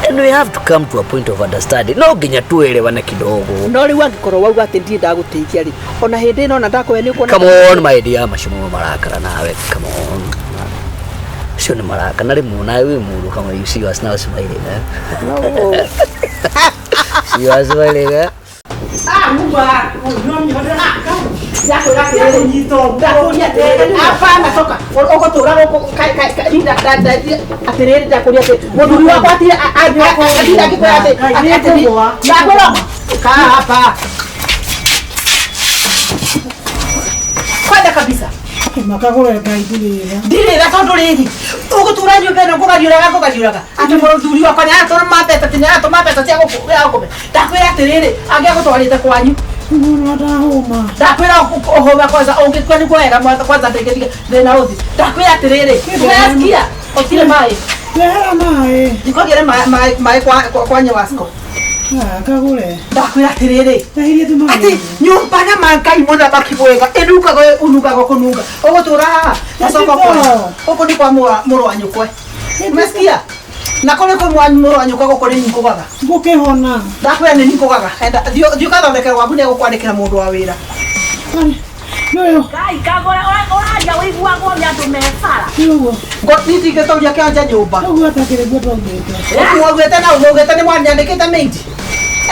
And we have to come to a point of understanding. No nginya tuelewane kidogo. No rĩu angĩkorwo wauga atĩ ndirĩ ndagũteithia rĩ, ona hĩndĩ ĩno ona ndakũhe nĩ ũkuona. Come on my dear, macio marakara nawe. Come on. Acio nĩ maraka na rĩmwe nawe wĩ mũndũ kama you see us now smiling, eh? See us smiling, eh? Hapana, toka. Ũgũtũra gũkũ atĩrĩrĩ, ndakũria atĩ mũthuri wakwa atira angĩkwĩra atĩ ndakwĩra kaa hapa kwenda kabisa. Makagũre Ngai ndirĩra. Ndirĩra tondũ rĩrĩ ũgũtũra nyũmba ĩno ngũgariũraga ngũgariũraga atĩ mũthuri wakwa nĩaratũma mbeca atĩ nĩaratũma mbeca cia gũkũme. Ndakwĩra atĩrĩrĩ, angĩagũtwarĩte kwanyu. Mũno ndahũma. Ndakwĩra ũhũma kwanza ũngĩkua nĩguo wega kwanza ndĩngĩtiga thĩna ũthi. Ndakwĩra atĩrĩrĩ, unasikia? Ũtirĩ maĩ. Rehera maĩ. Ndikũgĩre maĩ kwa Nyawasco. Kagũre. Ndakwĩra atĩrĩrĩ, Ndahirie tu maĩ. atĩ nyũmba na mangai mũthamaki mwega ĩnungaga ũnungaga kũnunga. Ũgũtũra haha gacoka kwanyu. Gũkũ nĩ kwa mũrũ wa nyũkwe. Umesikia? Na kũrĩ kwĩ mũrũ wa nyũkwa gũkũ nĩ ningũgaga. Ngũkĩhona. Ndakwĩra nĩ ningũgaga. Enda thiĩ ũgathondekere gwaku nĩegũkwandĩkĩra mũndũ wa wĩra. Nĩũyũ. Ngai kagũre ũraria ũiguagwo nĩ andũ me bara. Nĩũguo. Niĩ ndingĩtũria kĩonje nyũmba. Ũguo atakĩrĩ guo twaugĩte. Mwaugĩte na mwaugĩte nĩ mwanyandĩkĩte maid.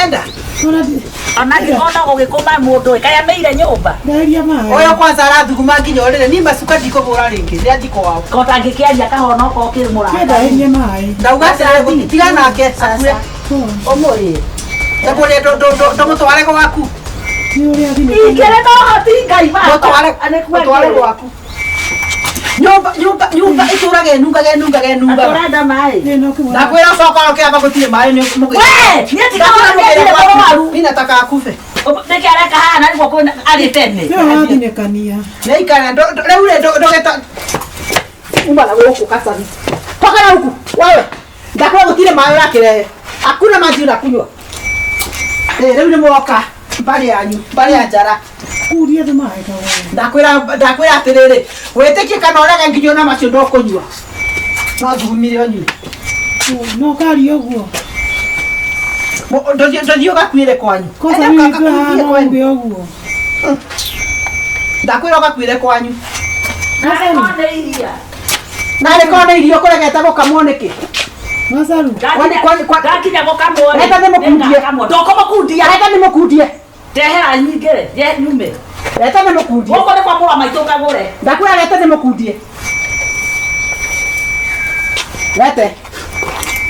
Enda. Ona gũgĩkũma mũndũ ĩ, kaĩ ameire nyũmba. Ndaheria maĩ. Ũyũ kwanza arathuguma nginya ũrĩrĩ. Niĩ macuka ndikũhũra rĩngĩ. Nĩ athiĩ kwao. Ko tangĩkĩaria kahonoka ũkĩrĩ mũrata. Ndaheria maĩ. Ndauga atĩrĩrĩ, tiga nake akue. Ũmũrĩe. Ndamũrĩe ndũmũtware gwaku. Nĩ ũrĩa athiĩ. Ingĩrĩ na ũhoti Ngai baba. Mũtware gwaku. Nyũmba nyũmba nyũmba ĩtũraga ĩnungaga ĩnungaga ĩnungaga. Atũrenda maĩ. Ndakwĩra coka ũkĩamba gũtirĩ maĩ nĩ mũgĩ. We, niĩ ndikaona nĩendire mũrwaru. Mimi nataka akufe. Nĩkĩ areka haha na nĩguo kwĩna arĩ tene. Nĩwe wathinĩkania. Nĩaikara rĩu rĩ ndũgeta uma na gũkũ kacabi. Toka na huku wewe. Ndakwĩra gũtirĩ maĩ ũrakĩrehe. Hakuna maji unakunywa. Rĩu nĩ mwoka mbarĩ yanyu, mbarĩ ya njara. Kuria tu maĩ kagũre. Ndakwĩra atĩrĩrĩ, wĩtĩkie kana ũrege nginya ona macio ndũkũnyua. No thugumire ũnyue. No karia ũguo. Ndũthiĩ ũgakuĩre kwanyu. Kwanza Enda witũ haha ũgakuĩre no kwanyu. uge ũguo. Ndakwĩra ũgakuĩre kwanyu. Narĩ korwo nĩ iria. Narĩ korwo nĩ iria ũkũregete gũkamwo nĩkĩ? Macaru. Ndakinya gũkamwo rĩ. Reka ndĩmũkundie. Ndũkũmũkundia. Reka ndĩmũkundie. Ndehera nyingĩ rĩ, nyume. Reta ndĩmũkundie. Gũkũ nĩ kwa mũrũ wa maitũ kagũre. Ndakwĩra reta ndĩmũkundie. Rete.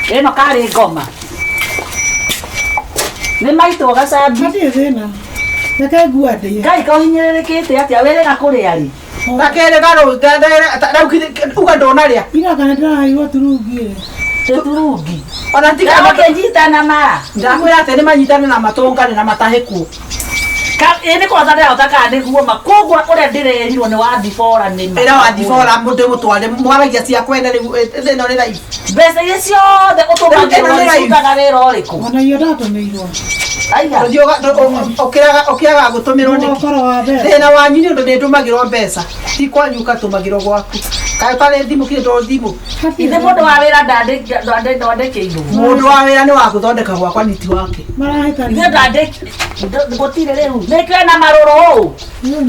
Ĩno karĩ ngoma. Nĩ maitũ gacambi. Hatirĩ thĩna. Reke ngua ndĩe. Ngai kohinyĩrĩrĩkĩte atĩa wĩrĩga kũrĩa rĩ? Gakerĩ garũ rĩu uga ndũnarĩa. Ira kana ndĩraheirwo turungi rĩ. Tũturungi. Ona tiga Ũkĩnyitana mara. Ndakwĩra atĩ nĩ manyitane na matũngane na matahĩkwo. Ĩ nĩ kwanza ndĩrahota kana nĩguo ma koguo ũrĩa ndĩrerirwo nĩ wathibora nĩ ma. Ĩra wathibora mũndũ mũtware mwaragia cia kwene rĩu ĩno nĩ live. Mbeca iria ciothe ũtũmagĩrwo Ĩno nĩ live. cirutaga wĩra ũrĩkũ? Ona irio ndatũmĩirwo. Aiga. Ndũthiĩ ũkĩaga gũtũmĩrwo nĩkĩ? Ũkoro wa mbeca. Thĩna wanyu nĩ ũndũ nĩ ndũmagĩrwo mbeca. Ti kwanyu ũgatũmagĩrwo gwaku. Kaĩ ũtarĩ thimũ kĩrĩ to thimũ. Ithe mũndũ wa wĩra ndandĩkĩirwo. Mũndũ wa wĩra nĩ wa gũthondeka gwakwa niti wake. Marahĩtania. Ithe ndandĩki gũtirĩ rĩu. Nĩkĩo ena marũrũ ũũ.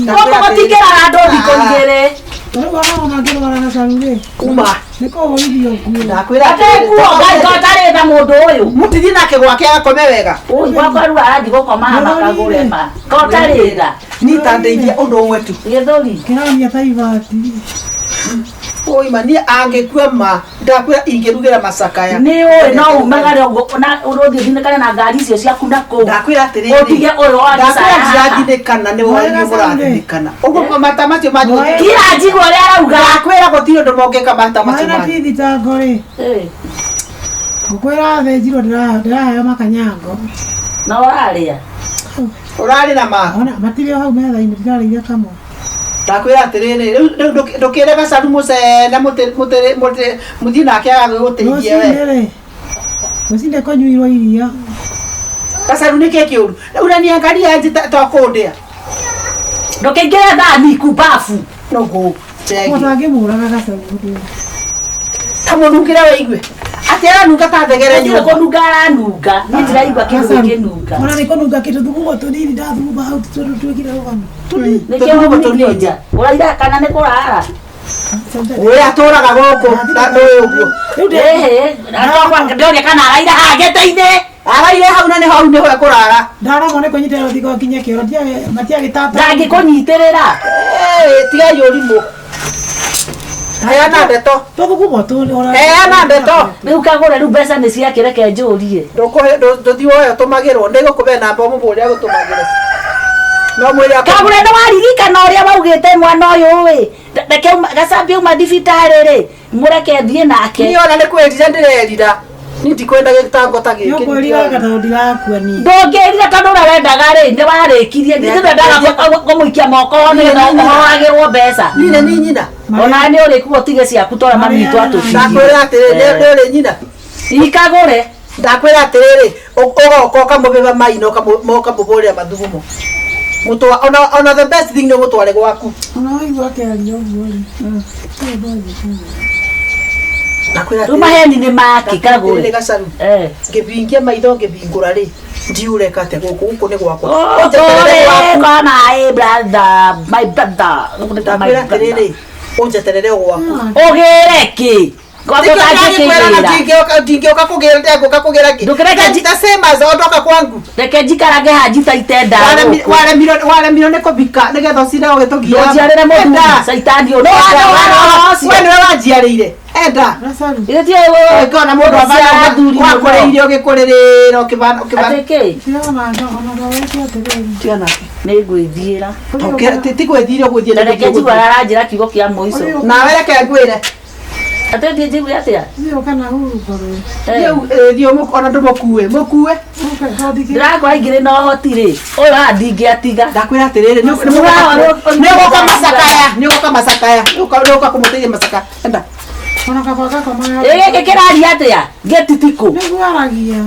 Gũkũ gũtingĩrara andũ thikũ igĩrĩ. Rĩu ona ngĩrwara gacaru rĩ. Uma. Nĩ kũhũrithio nguo. Ndakwĩra Ate nguo Ngai to ndarĩ tha mũndũ ũyũ. Mũtithiĩ nake gwake agakome wega. Ũyũ gwakwa rĩu arathiĩ gũkoma haha kagũre ma. Ko ndarĩ tha. Niĩ ta ndeithia ũndũ ũmwe tu. Gĩthũri. Kĩronia ta ibati. Oi ma niĩ angĩkua ma ndakwĩra ingĩrugĩra macakaya. Nĩ ũĩ no umagare ũguo na ũrũthiĩ ũthinĩkane na ngari icio ciaku na kũu. Ndakwĩra atĩrĩrĩ. Ũtige ũyũ wa Ndakwĩra gĩcaya haha. ndirathinĩkana nĩ wanyu mũrathinĩkana. Ũguo mata macio manyu. Kira njigua ũrĩa arauga. Ndakwĩra gũtirĩ ũndũ mongĩka mata macio Maĩ na manyu. ti thitango rĩ. Ngũkwĩra thĩnjirwo ndĩraheo makanyango. Na ũrarĩa. Ũrarĩ na ma. Ona matirĩ o hau metha-inĩ ndirarĩire kamwe. Ndakwĩra atĩrĩrĩ rĩu ndũkĩre gacaru mũcene mũthiĩ nake agagũteithie we. Rũcinĩ rĩ. Rũcinĩ kũnyuirwo iria. Gacaru nĩkĩ kĩũru? Rĩu ũraniangaria nji to kũndĩa. Ndũkĩingĩre thani kumbabu. Nũgũ. Chegi. Mũndũ angĩmũraga gacaru gũtũ. Ta mũnungĩre wĩigue. Atĩ aranunga ta thegere Gũtirĩ nyũmba. kũnunga aranunga. Niĩ ndiraigua kĩndũ gĩkĩnunga. Ona nĩ kũnunga kĩndũ thugumo tũnini ndathuguma hau tondũ twĩkire rũgano. Nĩkĩo ũmithio nja. Ũraira kana nĩ kũrara? Ũrĩa atũraga gũkũ na ndũĩ ũguo. Ĩhĩ, ndoria kana araire haha gĩtĩ-inĩ. Araire hau na nĩ hau nĩho ekũrara. Ndaragwo nĩ kũnyitĩrĩra rũthingo nginye kĩoro matiagĩtata. Ndangĩkũnyitĩrĩra. Tigai ũrimũ. Heana ndeto. Tũthugumo tũ. Heana ndeto. Rĩu kagũre rĩu mbeca nĩ ciake reke njũrie. Ndũkũhe ndũthiĩ woe ũtũmagĩrwo ndĩgũkũbe namba ũmũbũre agũtũmagĩre. No mwĩre akũ. Kagũre nĩ waririkana ũrĩa waugĩte mwana ũyũ ĩ. Reke gacambie uma thibitarĩ rĩ mũreke thiĩ nake. Niĩ ona nĩ kwĩrira ndĩrerira. Niĩ ndikwenda gĩtango ta gĩkĩ. Nĩũkwĩrira tondũ ndirakua niĩ. Ndũngĩrira tondũ ũrĩa wendaga rĩ nĩ warĩkirie. Nĩ wendaga kũmũikia moko nĩgetha ũhoagĩrwo mbeca. Niĩ nĩ nyina. Ona nĩ ũrĩkuo ũtige ciaku tondũ mami witũ atũtigie. Ndakwĩra atĩrĩrĩ nĩ ũrĩ nyina. Ikagũre. Ndakwĩra atĩrĩrĩ ũgoka ũkamũbĩba mai na ũkamũbũrĩra mathugumo. Mũtwa ona the best thing nĩ ũmũtware gwaku. Ona waigua akĩaria ũguo rĩ. Ndakwĩra Rĩu maheni nĩ make kagũre. Gacaru. Ngĩbingia maitho ngĩbingũra rĩ ndiureka atĩa gũkũ gũkũ nĩ gwakwa. Ũtũre kwa my brother, my brother. Ndakwĩra atĩrĩrĩ ũnjeterere o gwaku. Ũgĩre kĩ? Ndingĩũka kũgĩra ndengũka kũgĩra kĩ? The same as ondoka kwangu. Reke njikarage haha njitaite nda. Waremirwo nĩ kũbika nĩgetha ũcire ũgĩtũgia. Ndũnjiarĩre mũthuri caitani ũyũ. We nĩwe wanjiarĩire. Enda. Ũngĩona mũndũ wakũrĩire ũgĩkũrĩrĩra ũkĩbana. Atĩ kĩ? Tiga nake. Nĩ ngwĩthiĩra. Ti gwĩthiĩra ũgwĩthiĩra. Na reke njigua aranjĩra kiugo kĩa mũico. Nawe reke ngwĩre. Atĩ thiĩ njigue atĩa? Thiĩ kana hurũka rĩ. Thiĩ ona ndũmũkue. Mũkue. Ndĩrakora ingĩrĩ na ũhoti rĩ. Ũyũ haha ndingĩatiga. Ndakwĩra atĩrĩrĩ nĩ ũgũka macakaya. Nĩ ũgũka macakaya. Nĩ ũgũka kũmũteithia macakaya. Enda. Ona kaba gakomaga. Ĩ gĩkĩ kĩraria atĩa? Gĩtitikũ. Nĩguo aragia.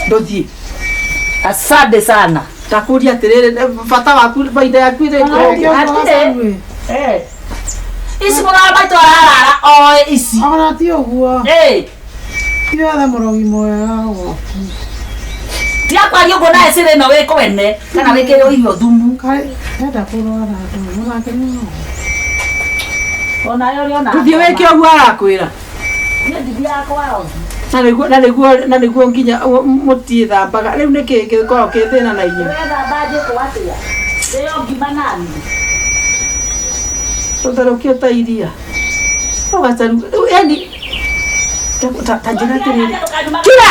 Ndũthiĩ. Asante sana. Ndakũria atĩrĩrĩ bata waku baida yaku ĩrĩ. Hatirĩ. Ici mũrũ wa maitũ ararara oe ici. Ona ti ũguo. Ti wethe mũrogi mwega gwaku. Tiga kwaria ũguo nawe cĩrĩ ĩno wĩ kwene kana wĩkĩrĩrwo irio thumu. Enda kũrwara andũ onake nĩ no. Onawe ũrĩ ona. Ndũthiĩ wĩke ũguo arakwĩra. Niĩ ndithiaga kwa rogi. Na nĩguo nginya mũtiĩthambaga. Rĩu nĩkĩ gĩkoragwo kĩ thĩna na inyuĩ? Ũrethamba njĩkwo atĩa? Ndĩo ngima nani? Tũtherũkio ta iria. Ũgacaru yani ta njĩra atĩrĩrĩ. Kira!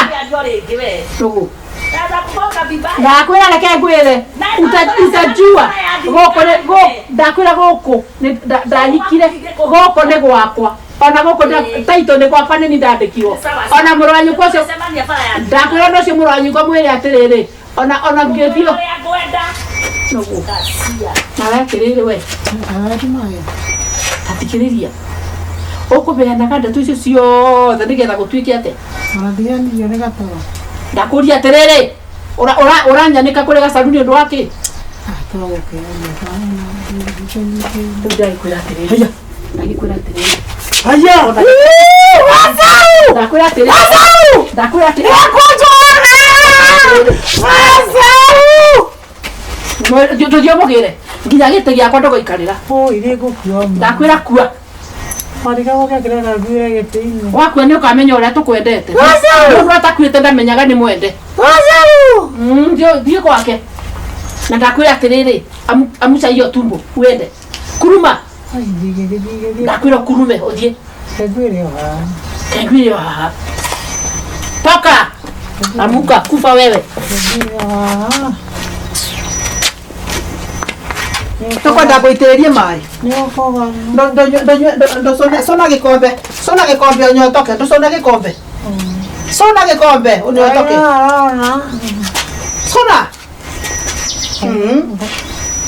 Ndũgũ. Ndakwĩra reke ngwĩre utajua gũkũ ndakwĩra gũkũ ndahikire gũkũ nĩ gwakwa. Ona gũkũ taito nĩ gwakwa nĩ niĩ ndandĩkirwo. Ona mũrũ wa nyũkwa ũcio ndakwĩra ona ũcio mũrũ wa nyũkwa mwĩre atĩrĩrĩ ona ngĩthiĩ Nũgũ. Nawe atĩrĩrĩ we. Ta thikĩrĩria. Ũkũbeanaga ndeto icio ciothe nĩgetha gũtuĩke atĩa? Ona ndianirio nĩ gatoro. Ndakũria atĩrĩrĩ ũranyanĩka kũrĩ gacaru nĩ ũndũ wa kĩ? Rĩu ndagĩkwĩra atĩrĩrĩ. Ndagĩkwĩra atĩrĩrĩ. Haya! Wazau! Ndakwĩra atĩrĩrĩ. Wazau! Ndakwĩra atĩrĩrĩ. Nĩngũnjũraga! Wazau! Ndũthiĩ ũmũgĩre nginya gĩtĩ gĩakwa ndũgũikarĩra. Ndakwĩra kua. Wakua nĩ ũkamenya ũrĩa tũkwendete. Mũndũ atakuĩte ndamenyaga nĩ mwende. Thiĩ gwake. Na ndakwĩra atĩrĩrĩ amuca hiyo tumbo uende. Kuruma. Ndakwĩra ũkurume ũthiĩ. Kengwĩre o haha. Toka. Amuka kufa wewe. Tũkwenda ngũitĩrĩrie maĩ. Cũna gĩkombe. Cũna gĩkombe ũnyotoke. Ndũcũne gĩkombe. Cũna gĩkombe ũnyotoke. Cũna.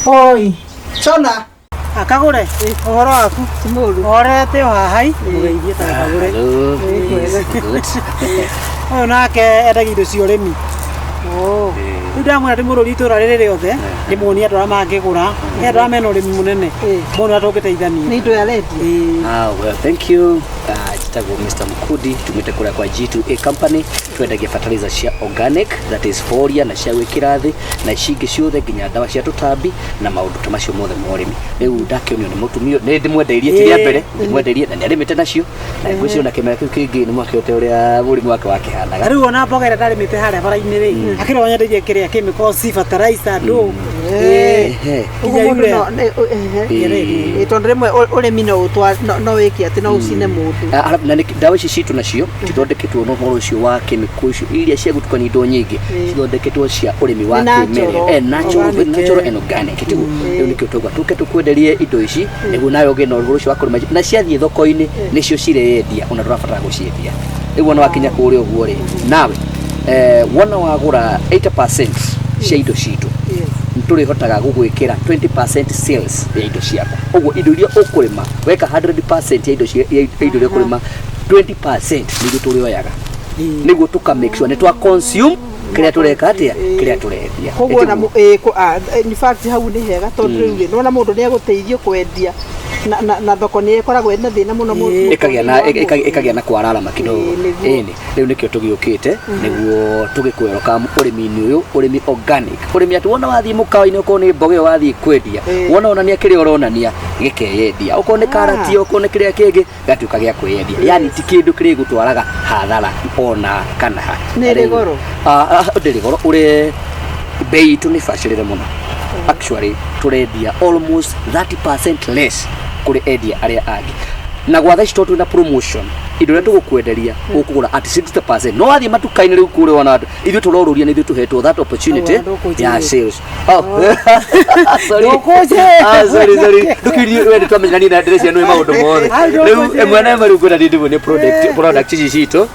Oi. Cũna. Akagũre ũhoro waku orete o haha i mũgeithie ta kagũre. Ũyũ nake endagia indo cia ũrĩmi. Rĩu ndamwĩra ndĩmũrũrie itũra rĩrĩ rĩothe, ndĩmuonie andũ arĩa mangĩgũra, he andũ arĩa mena ũrĩmi mũnene, mone ũrĩa tũngĩteithania. Nĩ indo arendia. Ah, well, thank you. Njĩtagwo Mr. Mukudi, tumĩte kũrĩa kwa G2A Company, twendagia fertilizer cia organic, that is folia na cia gwĩkĩra thĩ na ici ingĩ ciothe nginya ndawa cia tũtambi na maũndũ ta macio mothe ma ũrĩmi. Rĩu ndakĩonio nĩ mũtumia ũyũ, nĩ ndĩmwendeirie ti rĩa mbere, ndĩmwendeirie na nĩ arĩmĩte nacio na ngwĩciria ona kĩmera kĩu kĩngĩ nĩ mwakĩote ũrĩa mũrimũ wake wakĩhanaga. Na rĩu ona mboga ĩrĩa ndarĩmĩte harĩa bara-inĩ rĩ, akĩrwo nyendeirie kĩrĩa chemicals, fertilizer, ndũ. Ehe. Ũguo Nginya mũndũ urea. no Ĩĩ. tondũ rĩmwe ũrĩmi no no wĩke atĩ no ũcine mũndũ. Ah, arabu na ndawa ici citũ nacio cithondeketwo na ũhoro ũcio wa chemical icio iria cia gũtukania indo nyingĩ, cithondeketwo cia ũrĩmi wa Nĩ natural. kĩmerera, natural, Organic, natural and organic, tiguo? Rĩu nĩkĩo twauga tũke tũkwenderie indo ici nĩguo nawe ũgĩe na ũhoro ũcio wa kũrĩma, na ciathiĩ thoko-inĩ nĩcio cireyendia, ona ndũrabatara gũciendia. Rĩu wona wakinya kũrĩa ũguo rĩ, nawe wona wagũra 80% cia indo citũ, tũrĩhotaga gũgwĩkĩra 20% sales ya indo ciaku. Ũguo indo iria ũkũrĩma weka 100% ya indo ya indo iria ũkũrĩma, 20% nĩguo tũrĩoyaga, nĩguo tũka make sure nĩ twa consume kĩrĩa tũreka atĩa, kĩrĩa tũrendia. Koguo na Ĩtiguo? In fact hau nĩ hega tondũ rĩu rĩ, nĩwona mũndũ nĩ egũteithio kwendia na thoko nĩ ĩkoragwo ĩna thĩna mũno Ĩkagĩa na kwararama kidogo. Ĩĩ, nĩguo. Ĩni rĩu nĩkĩo tũgĩũkĩte nĩguo tũgĩkweroka ũrĩmi-inĩ ũyũ, ũrĩmi organic, ũrĩmi atĩ wona wathiĩ mũkawa-inĩ, okorwo nĩ mboga ĩyo wathiĩ kwendia, wona onania kĩrĩa ũronania gĩkeyendia, okorwo nĩ karati, okorwo nĩ kĩrĩa kĩngĩ gĩgatuĩka gĩa kwĩyendia, yani ti kĩndũ kĩrĩa gũtwaraga hathara ona kana ha. Nĩ ĩrĩ goro? Ah, ah, ndĩrĩ goro, ũrĩ bei itũ nĩ bacĩrĩre mũno. Actually tũrendia almost 30% less kũrĩ endia arĩa angĩ, na gwa thaa ici tondũ twĩna promotion, indo iria tũgũkwenderia ũkũgũra at 60%. No wathiĩ matuka-inĩ rĩu kũrĩa wona andũ, ithuĩ tũrorũria nĩ ithuĩ tũhetwo that opportunity Au, ndũkũnjĩra. ya sales. Oh, sorry. Ndũkũnjĩra. Ah, sorry, sorry, ndũkĩrie we, nĩtwamenyania na ndĩreciria nĩ maũndũ mothe. Au, Rĩu ndũkũnjĩra. ĩmwe na ĩmwe, rĩu ngwenda ndĩndĩmuonie product ici citũ,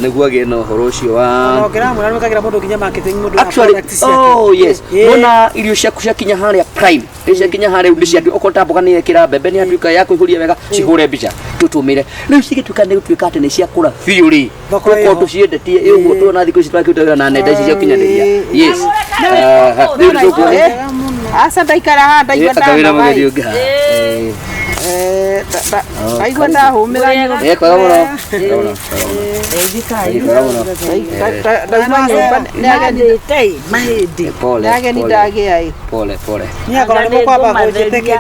nĩguo agĩe na ũhoro ũcio wa Ona ũngĩramwĩra nĩwĩkagĩra mũndũ nginya marketing, mũndũ wa actually product ciake. Oh yes. Wona irio ciaku ciakinya harĩa prime, irio ciakinya harĩa nĩ ciatu, okorwo ta mboga nĩ yekĩra mbembe nĩ yatuĩka ya kũihũria wega, cihũre mbica tũtũmĩre. Rĩu cigĩtuĩka nĩ gũtuĩka atĩ nĩ ciakũra biũ rĩ, Thoko tũkorwo ĩho. tũciendetie ũguo tuona thikũ ici twakĩruta wĩra na nenda ici cia ũkinyanĩria. Yes. Ah, rĩu nĩ tũkuona. Aca, ndaikara haha ndaigua Akawĩra ndanoga. mũgeni ũngĩ haha. Ndaigua ndahũmĩra nyũmba. Kwega mũno. Kwega mũno. Kwega mũno. Ndauma nyũmba nĩ ageni Mahĩndĩ mahĩndĩ. Pole. Nĩ ageni Pole. ndagĩa ĩ. Pole pole. Niĩ akorwo nĩ mũkwamba kũnjĩtĩkĩria.